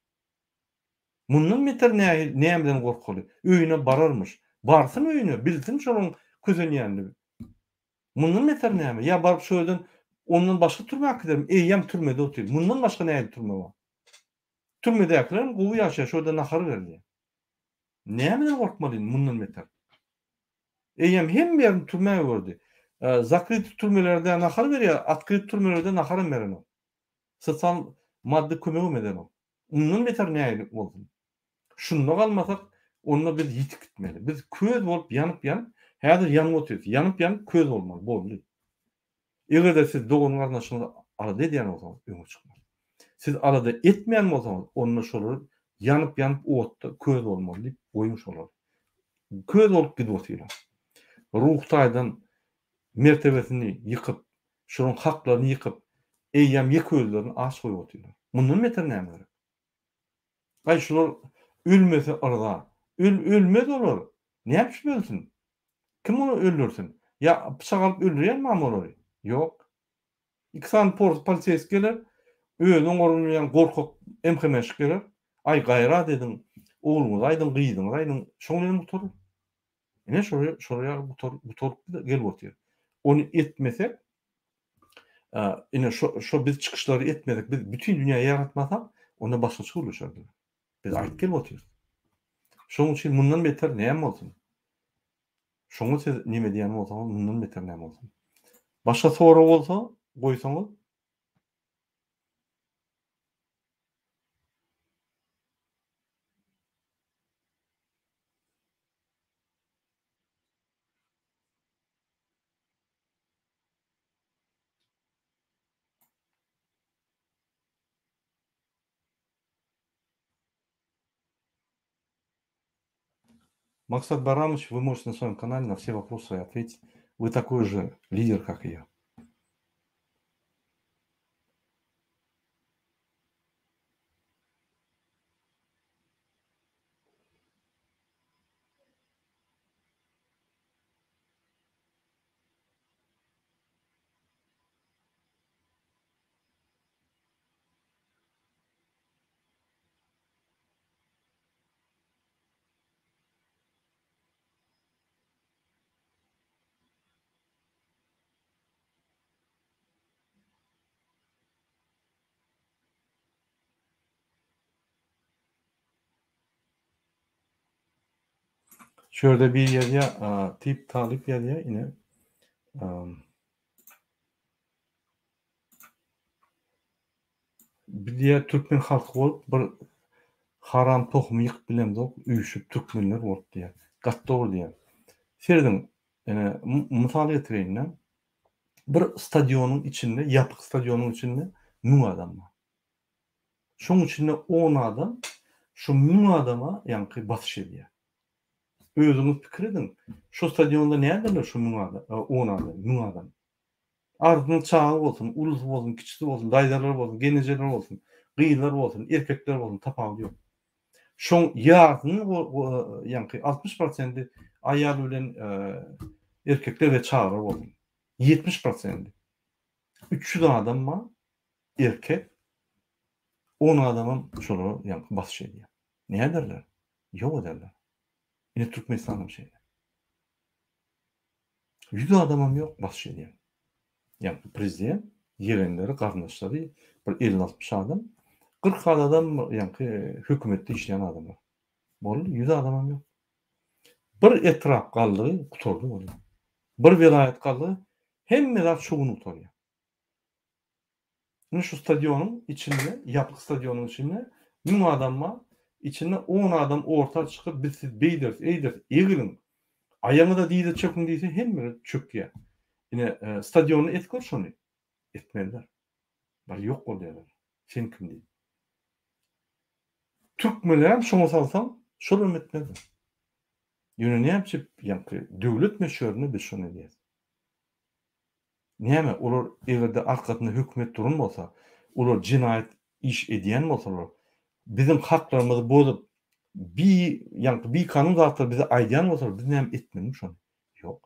Mundan beter nähili nämeden gorkaly? Öýüne bararmyş. Barsyn öýüne, bilsin şolaň kösenýänini. Mundan beter näme? Ýa baryp şu ýerden ondan başga türmä äkidermi? Eýýäm türmede otyr. Mundan başga nähili türme bar? Türmedäkilerem gowy ýaşaýar, şo ýerde nahar berilýär. Nämeden gorkmaly indi mundan beter? Eýýäm hemme ýerini türmä öwürdi. Zakryt türmelerde nahar berýär, otkryt türmelerde naharam berenok. Sosial maddy kömegem edenok. Mundan beter nägilik bolsun? Şunda galmasak, onda biz ýitip gitmeli. Biz köz bolup ýanyp-ýanyp, häzir ýanyp otyrys. Ýanyp-ýanyp köz bolmaly, boldy. Eger-de siz dogan-garyndaşyňyzy alada edýän bolsaňyz, öňe çykmaly. Siz alada etmeýän bolsaňyz, onda şolar ýanyp-ýanyp otda köz bolmaly diýip goýuň şolary. Köz bolup gidip otyrlar. Ruhy taýdan mertebesini ýykyp, şolaryň haklaryny ýykyp, eýýäm ýeke özlerini aç goýup otyrlar. Mundan beter näme gerek? Aý şular ölmese yrza. Öl ölmez olar. Näme üçin ölsün? Kim ony öldürsin? Ýa pyçak alyp öldürýän barmy olary? Ýok. Iki sany porsy poliseýski geler, özüni oňarylmaýan gorkak MHM-şik geler. Aý gaýrat ediň, ogluňyzy aýdyň, gyzyňyzy aýdyň, şoň bilen gutarar. Ine şolar şolar ýaly gutar gutaryp gelip otyr. Ony etmesek, ine şo şo biz çykyşlary etmesek, biz bütin dünýä ýaratmasak, onda başgaça gürleşerdiler. Biz aýdyp gelip otyrys. Şonuň üçin mundan beter näme bolsun? Şoňa siz neme diýen bolsaňyz, mundan beter näme bolsun? Başga sorag bolsa, goýsaňyz. Максат Баранович, вы можете на своем канале на все вопросы ответить. Вы такой же лидер, как и я. Şu ýerde bir ýazýar, tip talyp ýazýar ine. Biz diýýär türkmen halky bolup bir haram tohumy ýykyp bilemzok üýşüp türkmenler bolup diýýär. Gaty dogry diýýär. Serediň ine mysal getireýin-de. Bir stadionyň içinde ýapyk stadionyň içinde 1000 adam bar. Şoň içinde on adam şu 1000 adama ýaňky basyş edýär. Özüňiz pikir ediň, şo stadionda näderler şu 1000 adam, on adam, 1000 adam. Arzynyň çaga bolsun, ulusy bolsun, kiçisi bolsun, daýzalar bolsun, gelnejeler bolsun, gyzlar bolsun, erkekler bolsun tapawudy ýok. Şoň ýarsynyň ýaňky 60 prosendi aýal bilen erkekler we çagalar bolsun. 70 prosendi. 300 adam bar, erkek, 10 adamam şolara ýaňky basyş edýär. Näderler? Ýok ederler. Ine Türkmenistanam şeýle. Ýüz adamam ýok basyş edýän. Ýagny prezident, ýegenleri, garyndaşlary bir elli-altmyş adam, 40 adam ýaňky hökümetde işleýän adamlar. Boldy, ýüz adamam ýok. Bir etrap galdygy gutardy bolýar. Bir welaýat galdygy hemme zat şu gün gutarýar. Indi şu stadionyň içinde, ýapyk stadionyň içinde 1000 adam bar. Içinde 10 adam orta çykyp biz siz beýderis, eýderis, egiliň. Aýagyňyza dize çöküň diýse hemmeler çökýär. Ine e, stadionda et gör şony. Etmezler. Bar ýok bolýarlar. Sen kim diýip. Türkmenlerem şoňa salsaň, şol hem etmezler. Ýöne näme üçin ýaňky döwlet möçberinde biz şony edýäris. Näme, olar eger-de arkasynda hökümet duran bolsa, olar jenaýat iş edýän bolsalar, biziň haklarymyzy bozup, bi, ýaňky bikanun zatlary bize aýdýan bolsalar, biz näme etmelimi şony? Ýok.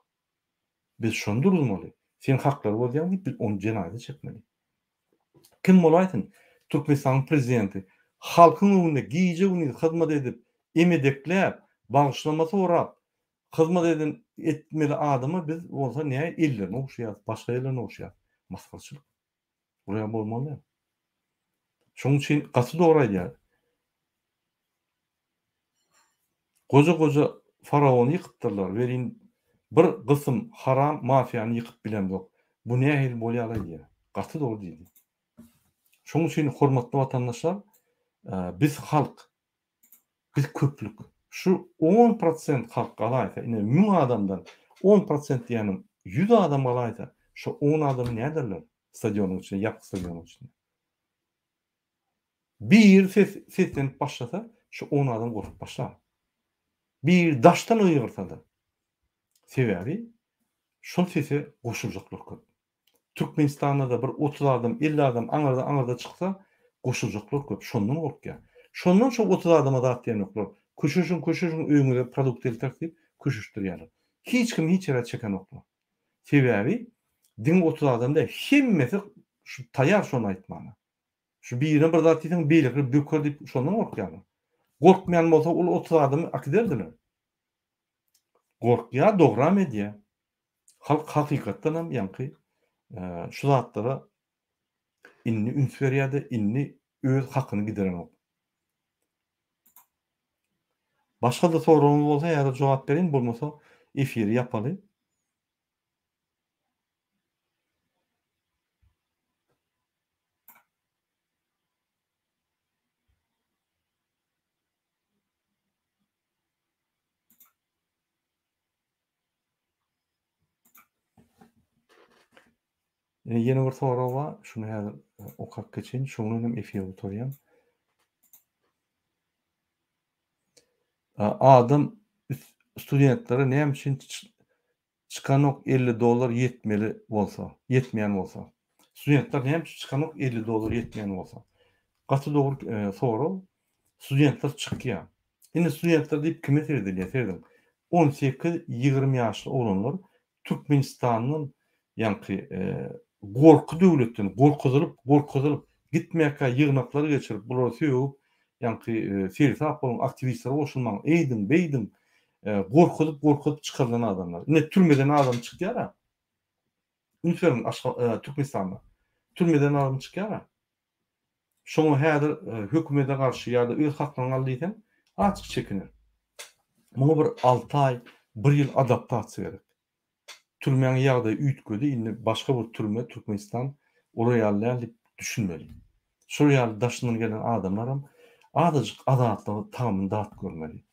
Biz şony duruzmaly. Sen haklary bozýaň diýip, biz ony jenaýata çekmeli. Kim bolaýsyn, Türkmenistanyň prezidenti halkyň öňünde gije-gündiz hyzmat edip, emedekläp, bagyşlama sorap, Hyzmat eden etmeli adama biz bolsa nä ellerini ogşaýas, başga ýerlerini ogşaýas. Masgaraçylyk. Bular bolmaly däl. Şonuň üçin gaty dogry aýdýar. Goja-goja faraony ýykypdyrlar welin bir gysym haram mafiýany ýykyp bilemzok. Bu nähili bolýalaý diýýär. Gaty dogry diýdi. Şonuň üçin hormatly watandaşlar biz halk, biz köplük. Şu on prosent halk galaýsa, ine 1000 adamdan on prosent diýýänim 100 adam galaýsa, şo on adamy näderler stadionyň içinde, ýapyk stadionyň içinde. Biri ses seslenip başlasa, şu on adam gorkup başlar. Biri daşdan gygyrsada. Sebäbi şol sese goşuljaklar köp. Türkmenistanda-da bir 30 adam, 50 adam aňyrda aňyrda çyksa, goşuljaklar köp. Şondan gorkýar. Şondan şo 30 adama zat diýenoklar. Köşeşiň, köşeşiň öýüňize produkt elteris diýip köşeşdirýärler. Hiç kim hiç ýere çekenoklar. Sebäbi diňe 30 adam däl, hemmesi şu taýýar şony aýtmana. Şu birine bir zat diýseň beýlekiler böker diýip şondan gorkýarlar. Gorkmaýan bolsa ol 30 adamy akiderdiler. Gorkýar, dogram edýär. Halk hakykatdan hem ýaňky şu zatlara indi üns berýär-de, indi öz hakyny giderenok. Başga-da soragyňyz bolsa häzir jogap bereýin, bolmasa efiri ýapaly. Ýene bir sorag bar. Şuny häzir okap geçeýin. Şoň bilen hem efir gutarýan. Adam studentlere näme üçin Çykanok 50 dollar ýetmeli bolsa, ýetmeýän bolsa. Studentler näme üçin çykanok 50 dollar ýetmeýän bolsa? Gaty dogry sorag. Studentler çykýar. Indi studentler diýip kime seredilýär? Serediň. 18-20 ýaşly oglanlar Türkmenistandan ýaňky gorky döwletden gorkuzylyp, gorkuzylyp gitmäkä ýygnaklar geçirip, bulary sögüp, ýaňky seresap boluň, aktiwistlere goşulmaň, eýdiň, beýdiň, gorkuzyp, gorkuzyp çykarylan adamlar. Ine türmeden adam çykýar-a. Üns beriň, Aşga Türkmenistanda. Türmeden adam çykýar-a. Şoňa häzir hökümete garşy ýa-da öz hakyňy al diýseň, azajyk çekiner. Muňa bir alty aý, bir ýyl adaptasiýa gerek. Türmäň ýagdaýy üýtgedi, indi başga bir türme Türkmenistan olar ýaly däl diýip düşünmeli. Şol ýaly daşyndan gelen adamlaram azajyk azatlygy tagamyny dadyp görmeli.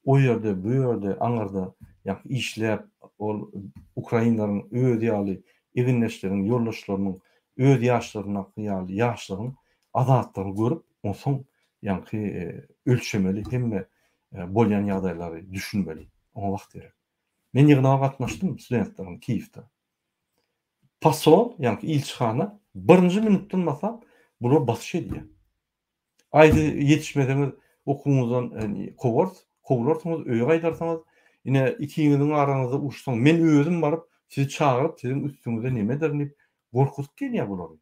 O ýerde, bu ýerde, aňyrda ýa işläp, ol ukrainleriň özi ýaly egindeşleriň, ýoldaşlarynyň öz ýaşlaryndaky ýaly ýaşlaryň azatlygyny görüp, onsoň ýaňky ölçemeli, hemme bolýan ýagdaýlary düşünmeli. Oňa wagt gerek. Men ýygnaga gatnaşdym studentleriň Kiýewde. Posol, ýagny ilçihana birinji minutdan başlap bular basyş edýär. Aýdy ýetişmeseňiz okuwyňyzdan kowarys, kowlarsyňyz, öýe gaýdarsyňyz. Ine ikiňiziň araňyzda uruşsaň men özüm baryp sizi çagyryp siziň üstüňize neme ederin diýip gorkuzyp gelýär bulary.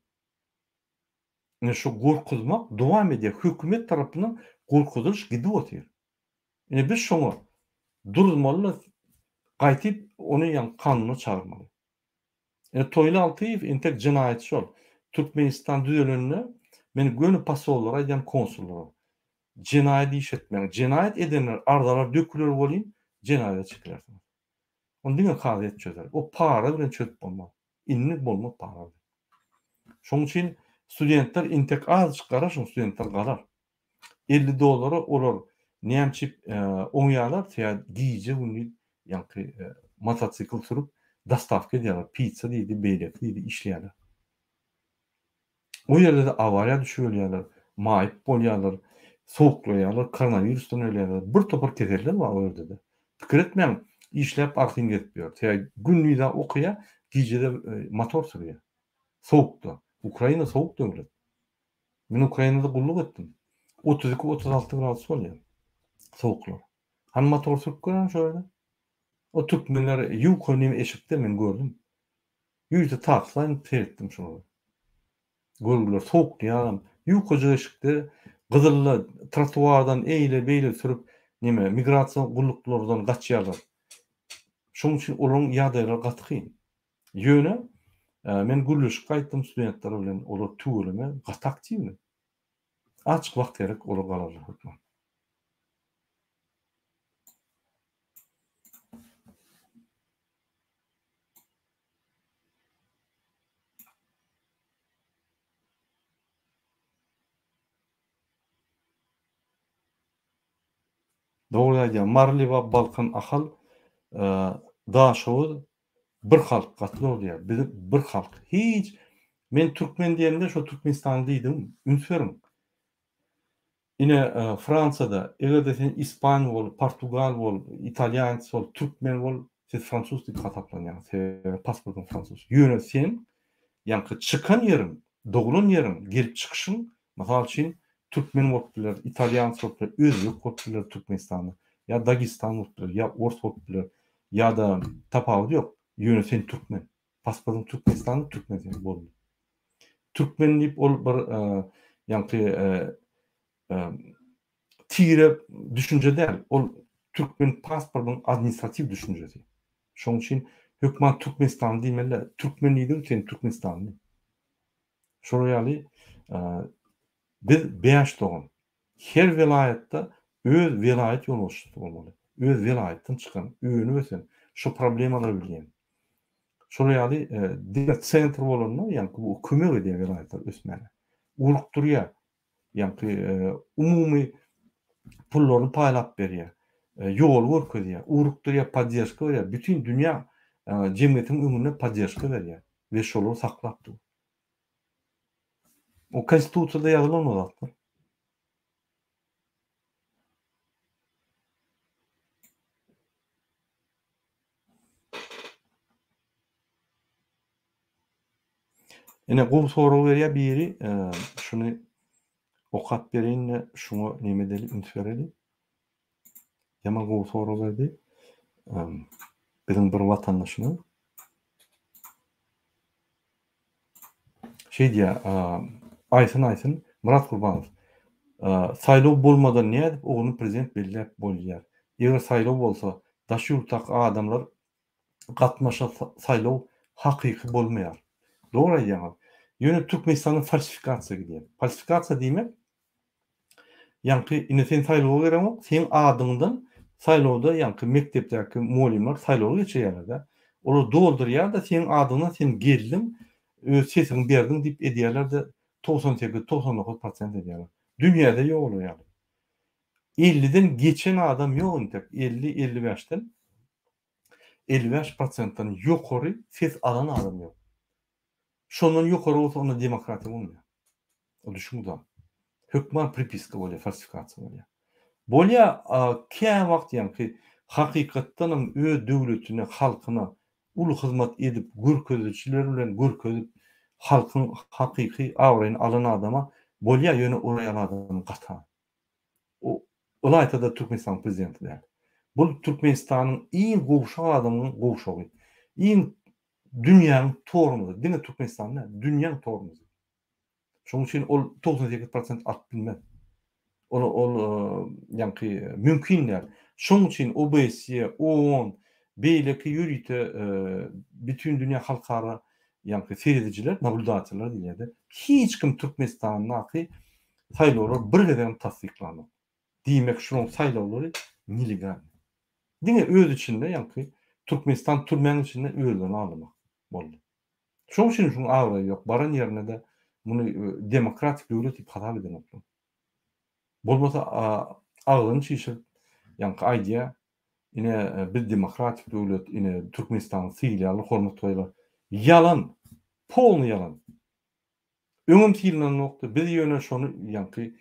Ine şu gorkuzmak dowam edýär. Hökümet tarapyndan gorkuzylyş gidip otyr. Ine biz şoňa durmaly gaýtyp ony ýaňky kanuna çagyrmaly. Ine Toýly Altyýew entek jenaýatçy şol. Türkmenistan düzelende men göni posollara aýdýan konsullara. Jenaýat iş etmäň. Jenaýat edenler arzalar döküler welin jenaýada çekilersiňiz. Ony diňe kazyýet çözer. O para bilen çözüp bolmaz. Indi bolmaz para bilen. Şonuň üçin studentler intek azajyk garaşyň studentler galar. 50 dollara olar nämçip oňýarlar, sebäbi gije gündiz ýaňky motosikl sürüp dostawka edýärler, pitsa diýdi, beýleki diýdi işleýärler. O ýerde-de awariýa düşüp ölýärler, maýyp bolýarlar, sowuklaýarlar, koronawirusdan ölýärler. Bir topar keseller bar o ýerde-de. Pikir etmäň, işläp arkaýyn gezip ýör. Sebäbi gündiz-ä okaýar, gije-de motor sürýär. Sowukda. Ukraina sowuk döwlet. Men Ukrainada gulluk etdim. 32-36 gradus bolýar. Sowuklar. Hany motor sürüp gören şo ýerde? O türkmenler ýuka neme eşikde men gördüm. Ýörite takslaýyn seretdim şolara. Görgüler sowuklaýaram. Ýukajyk eşikde gyzylla trotuardan eýle-beýle sürüp neme migrasiýa gulluklardan gaçýarlar. Şonuň üçin olaryň ýagdaýlary gaty kyn. Ýöne men gürleşip gaýtdym studentler bilen, olar tüweleme gaty aktiwny. Azjyk wagt gerek, olar galarlar hökman. Dogry aýdýaň. Mary, Lebap, Balkan, Ahal, Daşoguz bir halk. Gaty dogry diýýär. Biz bir halk. Hiç men türkmen diýemde şo Türkmenistany diýdim. Üns beriň. Ine Fransiýada eger-de sen ispan bol, portugal bol, italýans bol, türkmen bol, siz fransuz diýip hasaplanýaňyz. Sebäbi pasportyň fransuz. Ýöne sen ýaňky çykan ýeriň, doglan ýeriň, gelip çykyşyň, mysal üçin, türkmen bolup biler, italýans bolup biler, özbek bolup biler Türkmenistanda, ýa dagestan bolup biler, ýa ors bolup biler, ýa-da tapawudy ýok. Ýöne sen türkmen. Pasportyň Türkmenistanda türkmen sen boldy. Türkmen diýip ol bir ýaňky tire düşünje däl. Ol türkmen pasportynyň administratiw düşünjesi. Şonuň üçin hökman Türkmenistanly diýmeli däl. Türkmen diýdiň sen Türkmenistanly. Şolar ýaly biz bäş dogan. Her welaýatda öz welaýat ýolbaşçysy bolmaly. Öz welaýatdan çykan, önüp ösen, şo problemalary bilýän. Şolar ýaly diňe sentr bolanda, ýaňky bu kömek edýär welaýatlar ösmäge. Ugrukdyrýar. Ýaňky umumy pullaryny paýlap berýär. Ýol görkezýär, ugrukdyrýar, podderžka berýär. Bütin dünýä jemgyýetiň öňünde podderžka berýär we şolary saklap dur. O konstitusiýada ýazylan o zatlar. Ine gowy sorag berýär biri, şuny okap bereýin-de, şuňa neme edeli, üns bereli. Ýaman gowy sorag berdi. Biziň bir watandaşymyz. Şeý diýýär, Aýsyn Aýsyn, Myrat Gurbanow, saýlaw bolmadan nädip ogluny prezident belläp bolýar? Eger saýlaw bolsa, daş ýurtdaky adamlar gatnaşa saýlaw hakyky bolmaýar. Dogry aýdýaňyz. Ýöne Türkmenistanda falsifikasiýa gidýär. Falsifikasiýa diýmek, Ýaňky indi sen saýlawa gereňok, seň adyňdan saýlawda ýaňky mekdepdäki mugallymlar saýlawy geçirýärler-dä. Olar doldurýar-da seň adyňdan sen geldiň, öz sesiňi berdiň diýip edýärler-de 98, 99 prosent edýärler. Dünýäde ýok olar ýaly. 50-den geçen adam ýok entek, 50, 55-den 55 prosentden ýokary ses alan adam ýok. Şondan ýokary bolsa onda demokratiýa bolmaýar. O düşüniň zat. Hökman pripiska bolýar, falsifikasiýa bolýar. Bolýar, käwagt ýaňky hakykatdanam öz döwletine, halkyna uly hyzmat edip, görkezijiler bilen görkezip, halkyň hakyky abraýyny alan adama bolýar, ýöne ol ýaly adam gaty az. O ylaýta-da Türkmenistanyň prezidenti däl. Bu Türkmenistanyň iň gowşak adamynyň gowşagy. Iň dünýäniň tormozy, diňe Türkmenistanyň däl, dünýäň tormozy. Şonuň üçin ol 98 prosent alyp bilmez. Ol ol ýaňky mümkin däl. Şonuň üçin OBSE, OON, beýleki ýörite bütin dünýä halkara ýaňky seredijiler, nablýudateller diýilýär-de, hiç kim Türkmenistandaky saýlawlary bir gezegem tassyklanok. Diýmek şularyň saýlawlary nelegalnyý. Diňe öz içinde ýaňky Türkmenistan türmäň içinde özlerini aldamak boldy. Şoň üçin şuň abraýy ýok. Baran ýerinde-de muny demokratik döwlet diýip hasap edenoklar. Bolmasa agzyny çişirip ýaňky aýdýar, ine biz demokratik döwlet, ine Türkmenistany sylaýarlar, hormat goýarlar. Ýalan! Polny ýalan! Öňem sylananokdy, biz ýöne şony ýaňky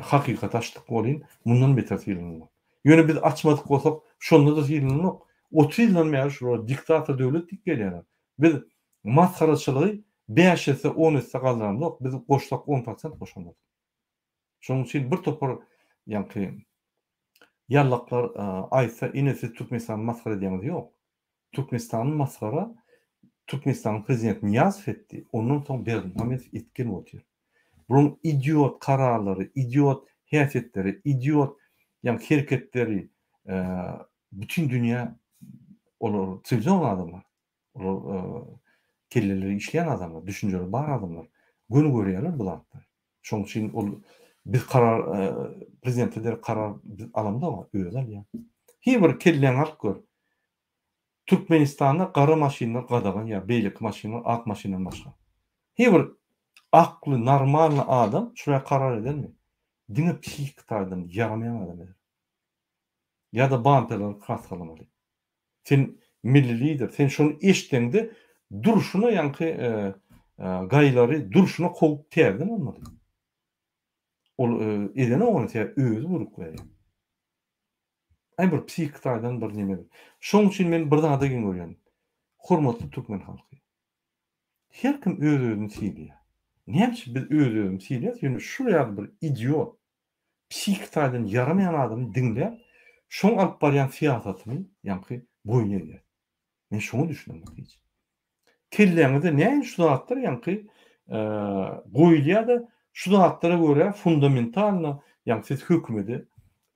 hakykaty açdyk welin, mundan beter sylananok. Ýöne biz açmadyk bolsak, şonda-da sylananok. 30 ýyldan bäri şular diktator döwlet diýip gelýärler. Biz masgaraçylygy bäş esse, on esse galdyramzok, biz goşsak on prosent goşamok. Şonuň üçin bir topar ýaňky ýallaklar aýtsa, ine siz Türkmenistany masgara edýäňiz, ýok. Türkmenistany masgara Türkmenistanyň prezidenti Nyýazow etdi, ondan soň Berdimuhamedow etgeli otyr. Bularyň idiot kararlary, idiot häsiýetleri, idiot ýaňky hereketleri bütin dünýä olar siwilizowan adamlar. Olar kelleleri işleýän adamlar, düşünjeleri bar adamlar. Göni görýärler bu zatlary. Şonuň üçin ol biz karar prezidente derek karar biz alamzok, özi alýar. Hiý bir kelläňi alyp gör. Türkmenistanda gara maşynlar gadagan ýa beýleki maşynlar ak maşyndan başga. Hiý bir akly normalny adam şular karar edermi? Diňe psihiki taýdan ýaramaýan adam eder. Ýa-da bamperleri kraskalamaly. Sen milli lider, sen şony eşdeňde durşuna ýaňky gaýlary durşuna kowup täzeden almaly. Ol edenok ony sebäbi özi buýruk berýär. Aý bir psihiki taýdan bir neme. Şoň üçin men bir zada geň görýän. Hormatly türkmen halky. Her kim öz-özüni sylaýar. Näme üçin biz öz-özümizi sylaýarys? Ýöne şul ýaly bir idiot, psihiki taýdan ýaramaýan adamy diňläp, şoň alyp barýan syýasatyny ýaňky boýun egýäris. Men şoňa düşünemok hiç. Kelläňizde näme şu zatlar ýaňky goýulýar-da, şu zatlara görä fundamentalno ýaňky siz hökümede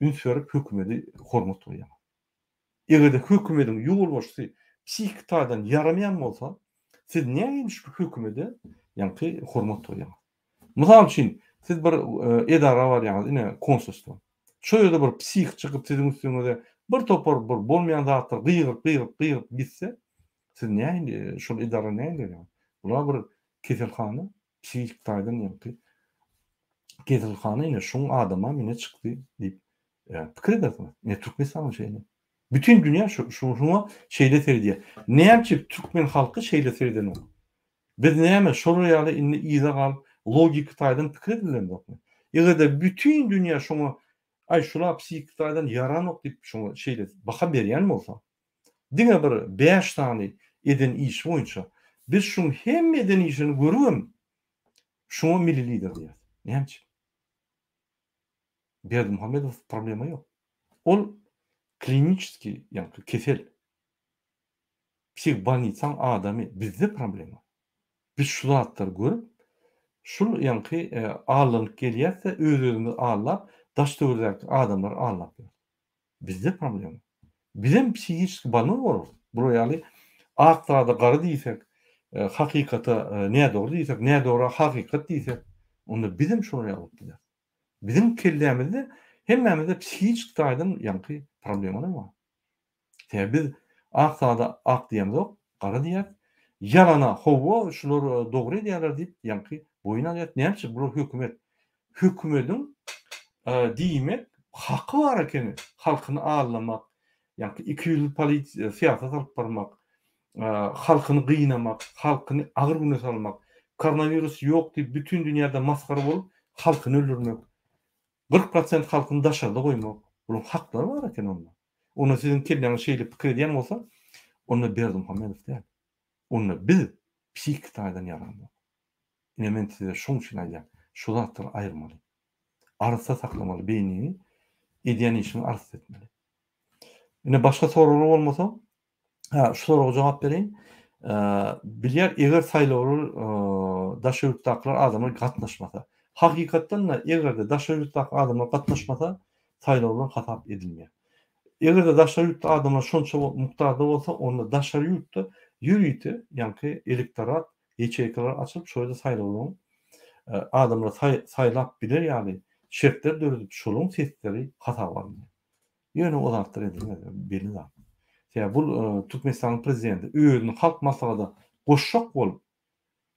üns berip, hökümedi hormat goýýaňyz. Eger-de hökümediň ýolbaşçysy psihiki taýdan ýaramaýan bolsa, siz nähili şu hökümede ýaňky hormat goýýaňyz? Mysal üçin, siz bir edara barýaňyz, ine, konsulstwa. Şo ýerde bir psih çykyp siziň üstüňize bir topar bir bolmaýan zatlar gygyryp, gygyryp, gygyryp gitse, siz nähili şol edara nähili berýäňiz? Bular bir keselhana, psihik taýdan ýaňky keselhana ine şuň adamam ine çykdy diýip pikir edersiňiz. Ine Türkmenistan şeýle. Bütin dünýä şuňa şeýle seredýär. Näme üçin türkmen halky şeýle seredenok? Biz näme şolar ýaly indi yza galyp logiki taýdan pikir edilemzokmy? Eger-de bütin dünýä şoňa aý şula psihiki taýdan ýaranok diýip şoňa şeýle baha berýän bolsa, diňe bir bäş sany eden işi boýunça biz şuň hemme eden işini görübem şuňa milli lider diýýäs. Näme üçin? Berdimuhamedow problema ýok. Ol kliniçeskiý ýaňky kesel. Psihbolnisaň adamy bizde problema. Biz şu zatlary görüp şul ýaňky allanyp gelýäsde öz özümizi allap daş töwerekdäki adamlary allap ýörüs. Bizde problema. Bizem psihiçeski bolnoý bolarys. Bular ýaly ak zada gara diýsek, hakykata nädogry diýsek, nädogra hakykat diýsek, onda bizem şolar ýaly bolup gideris. Biziň kellämizde hemmämizde psihiçeski taýdan ýaňky problemalar bar. Sebäbi biz ak zada ak diýemzok, gara diýýäs. Ýalana hawa şular dogry edýärler diýip ýaňky boýun alýas. Näme üçin bular hökümet? Hökümediň diýmek haky bar ekeni halkyny aldamak, ýaňky ikiýüzli politi syýasat alyp barmak, halkyny gynamak, halkyny agyr güne salmak, koronawirus ýok diýip bütin dünýäde masgara bolup halkyny öldürmek, 40 prosent halkyny daşarda goýmak, bularyň haklary bar eken onda. Onda siziň kelläňiz şeýle pikir edýän bolsa, onda Berdimuhamedow däl. Onda biz psihiki taýdan ýaramzok. Ine men size şoň üçin aýdýan, şu zatlary aýyrmaly. Arassa saklamaly beýniňi, edýän işiňi arassa etmeli. Ine başga soraglar bolmasa, ha şu soraga jogap bereýin. Bilýär, eger saýlawlar daşary ýurtdakylar adamlar gatnaşmasa. Hakykatdan-da eger-de daşary ýurtdaky adamlar gatnaşmasa, saýlawlar hasap edilmeýär. Eger-de daşary ýurtda adamlar şonça mukdarda bolsa, onda daşary ýurtda ýörite ýaňky elektorat ýaçeýkalar açylyp, şo ýerde saýlawlaryň adamlar saýlap biler ýaly şertler döredip, şolaryň sesleri hasaba alynýar. Ýöne o zatlar edilmez, belli zat. Sebäbi bul Türkmenistanyň prezidenti özüni Halk Maslahata goşjak bolup,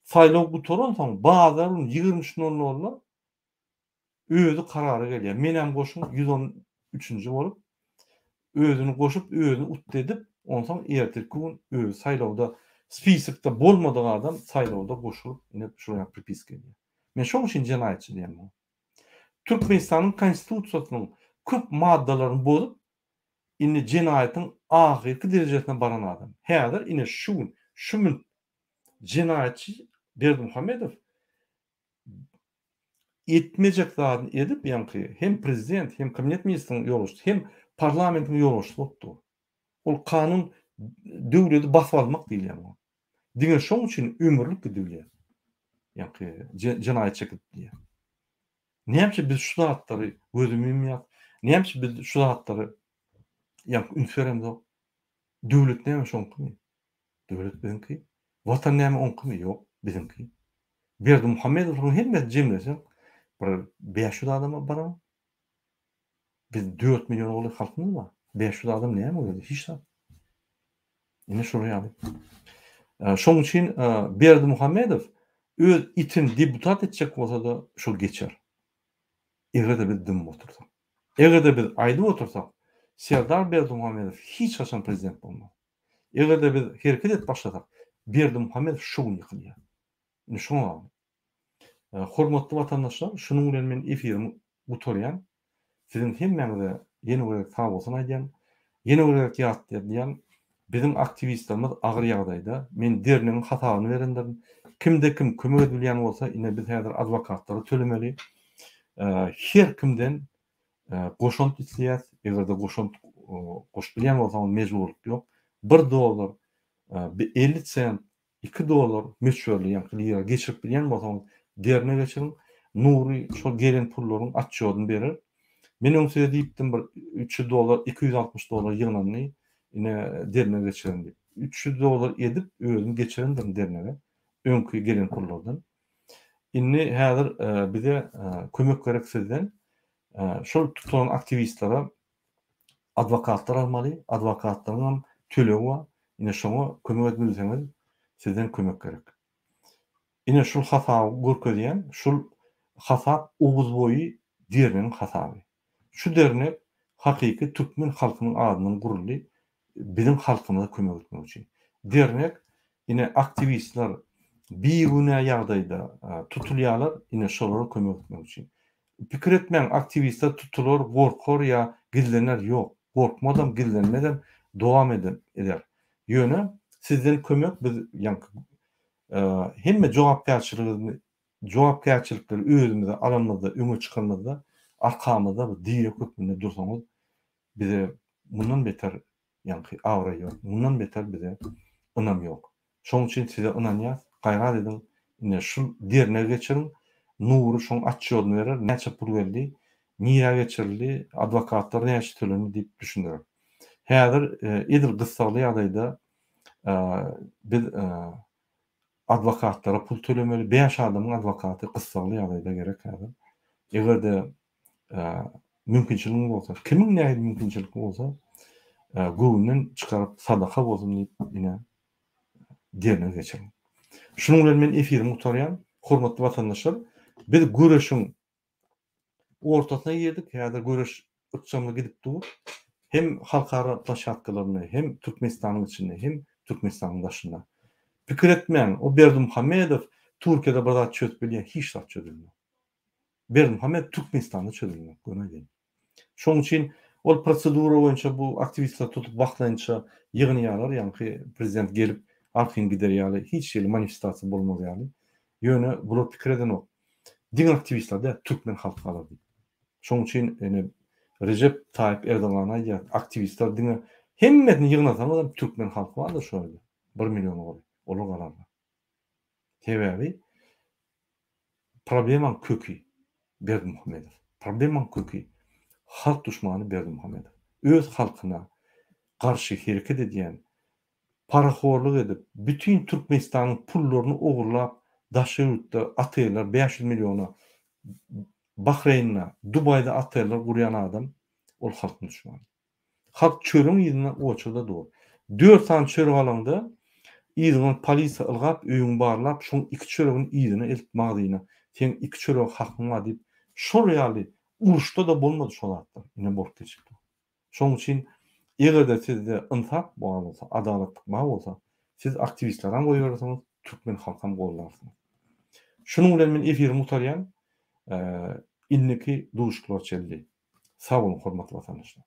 saýlaw gutaransoň bazar güni 23 nol nolda özi karara gelýär. Menem goşuň 113-nji bolup, özüni goşup, özüni utdy edip, onsoň ertirki gün özi saýlawda spisokda bolmadyk adam saýlawda goşulyp, ine şular ýaly pripiska edýär. Men şoň üçin jenaýatçy diýýän muňa. Türkmenistanyň Konstitusiýasynyň köp maddalaryny bozup, indi jenaýatyň ahyrky derejesine baran adam. Häzir ine şu gün, şu mün jenaýatçy Berdimuhamedow etmejek zadyny edip, ýaňky hem prezident, hem kabinet ministriniň ýolbaşçysy, hem parlamentiň ýolbaşçysy bolup dur. Ol kanun döwleti basyp almak diýilýär muňa. Diňe şoň üçin ömürlik gidibilýär. Ýaňky jenaýat çekilip bilýär. Näme üçin biz şu zatlary gözümi ýumýas? Näme üçin biz şu zatlary ýaňky üns beremzok? Döwlet näme şoňkymy? Döwlet biziňki. Watan näme oňkymy? Ýok, biziňki. Berdimuhamedowyň hemmesini jemleseň bir 500 adama barar. Biz 4 million golaý halkymyz bar. 500 adam näme özi? Hiç zat. Ine şolar ýaly. Şoň üçin Berdimuhamedow öz itini deputat etjek bolsa-da şol geçer. Eger-de biz dymyp otursak. Eger-de biz aýdyp otursak, Serdar Berdimuhamedow hiç haçan prezident bolmaz. Eger-de biz hereket edip başlasak, Berdimuhamedow şu gün ýykylýar. Indi şoňa bagly. Hormatly watandaşlar, şunuň bilen men efirimi gutarýan. Siziň hemmäňize ýene bir gezek sagbolsun aýdýan. Ýene bir gezek ýatladýan, biziň aktiwistlerimiz agyr ýagdaýda. Men dernegiň hasabyny berendirin. Kimde kim kömek edip bilýän bolsa, ine biz häzir adwokatlara tölemeli. Her kimden goşant isleýäs. Eger-de goşant goşup bilýän bolsaňyz mejburlyk ýok. Bir dollar, 50 sent Iki dollar möçberli ýaňky lira geçirip bilýän bolsaňyz derine geçiriň. Nury şol gelen pullaryň atçýodyny berer. Men öň size diýipdim bir 300 dollar 260 dollar ýygnandy ine derine geçiren diýip. 300 dollar edip özüm geçirendirin dernege öňki gelen pullardan. Indi häzir bize kömek gerek sizden. Şol tutulan aktiwistlere Adwokatlar almaly, adwokatlaryňam tölegi bar. Ine şoňa kömek edip bilseňiz, sizden kömek gerek. Ine şul hasaby görkezýän, şul hasap Oguzboýy dernegiň hasaby. Şu dernek hakyky türkmen halkynyň adyndan guruldy, biziň halkymyza kömek etmek üçin. Dernek ine aktiwistler bigünä ýagdaýda tutulýarlar, ine şolara kömek etmek üçin. Pikir etmäň aktiwistler tutular, gorkar ýa gizlener ýok. Gorkmazam, gizlenmezem dowam eder. Ýöne sizden kömek biz ýaňky hemme jogapkärçiligimizi jogapkärçilikleri özümize alanymyzda öňe çykanymyzda arkamyzda bir direk hökmünde dursaňyz bize mundan beter ýaňky abraý ýok, mundan beter bize ynam ýok. Şoň üçin size ynanýas, gaýrat ediň, ine şul dernege geçiriň, Nury şoň atçýodyny berer, näçe pul geldi, nirä geçirildi, adwokatlara näçe tölendi diýip düşündirer. Häzir edil gyssagly ýagdaýda biz adwokatlara pul tölemeli, bäş adamyň adwokaty gyssagly ýagdaýda gerek häzir. Eger-de mümkinçiligiňiz bolsa, kimiň nähili mümkinçiligi bolsa, göwünden çykaryp sadaka bolsun diýip ine dernek geçiriň. Şunuň bilen men efirimi gutarýan. Hormatly watandaşlar, biz göreşiň ortasyna girdik. Häzir göreş ykjamly gidip dur. Hem halkara ploşatkalarynda, hem Türkmenistanyň içinde, hem Türkmenistanyň daşynda. Pikir etmäň, o Berdimuhamedow Türkiýede bir zat çözüp bilýär, hiç zat çözülmez. Berdimuhamedow Türkmenistanda çözülmez, göni aýdaýyn. Şonuň üçin ol prosedura boýunça bu aktiwistleri tutup wagtlaýynça ýygnaýarlar, ýaňky prezident gelip arkaýyn gider ýaly, hiç hili manifestasiýa bolmaz ýaly. Ýöne bular pikir edenok. Diňe aktiwistler däl, türkmen halky galar diýip. Şonuň üçin ine Rejep Taýyp Erdogana aýdýar, aktiwistler diňe hemmesini ýygnasaňyzam türkmen halky bardyr şo ýerde, bir milliona golaý, olar galarlar. Sebäbi Problemaň köki Berdimuhamedow. Problemaň köki halk duşmany Berdimuhamedow. Öz halkyna garşy hereket edýän, parahorlyk edip, bütin Türkmenistanyň pullaryny ogurlap daşary ýurtda oteller 500 milliona Bahreýnde, Dubaýda oteller gurýan adam ol halkyň duşmany. Halk çöregiň yzynda oçurda dur. Dört sany çörek alaňda, yzyňdan polisiýa ylgap, öýüňi barlap, şoň iki çöregini yzyna eltip magzyna, seň iki çörege hakyň bar diýip, şol ýaly uruşda-da bolmady şo zatlar, ine bolup geçip dur. Şoň üçin eger-de sizde ynsap bar bolsa, adalatlyk bar bolsa, siz aktiwistlerem goýberersiňiz, türkmen halkam goldarsyňyz. Şunuň bilen men efirimi gutarýan. Indiki duşuşyklara çenli. Sag boluň hormatly watandaşlar.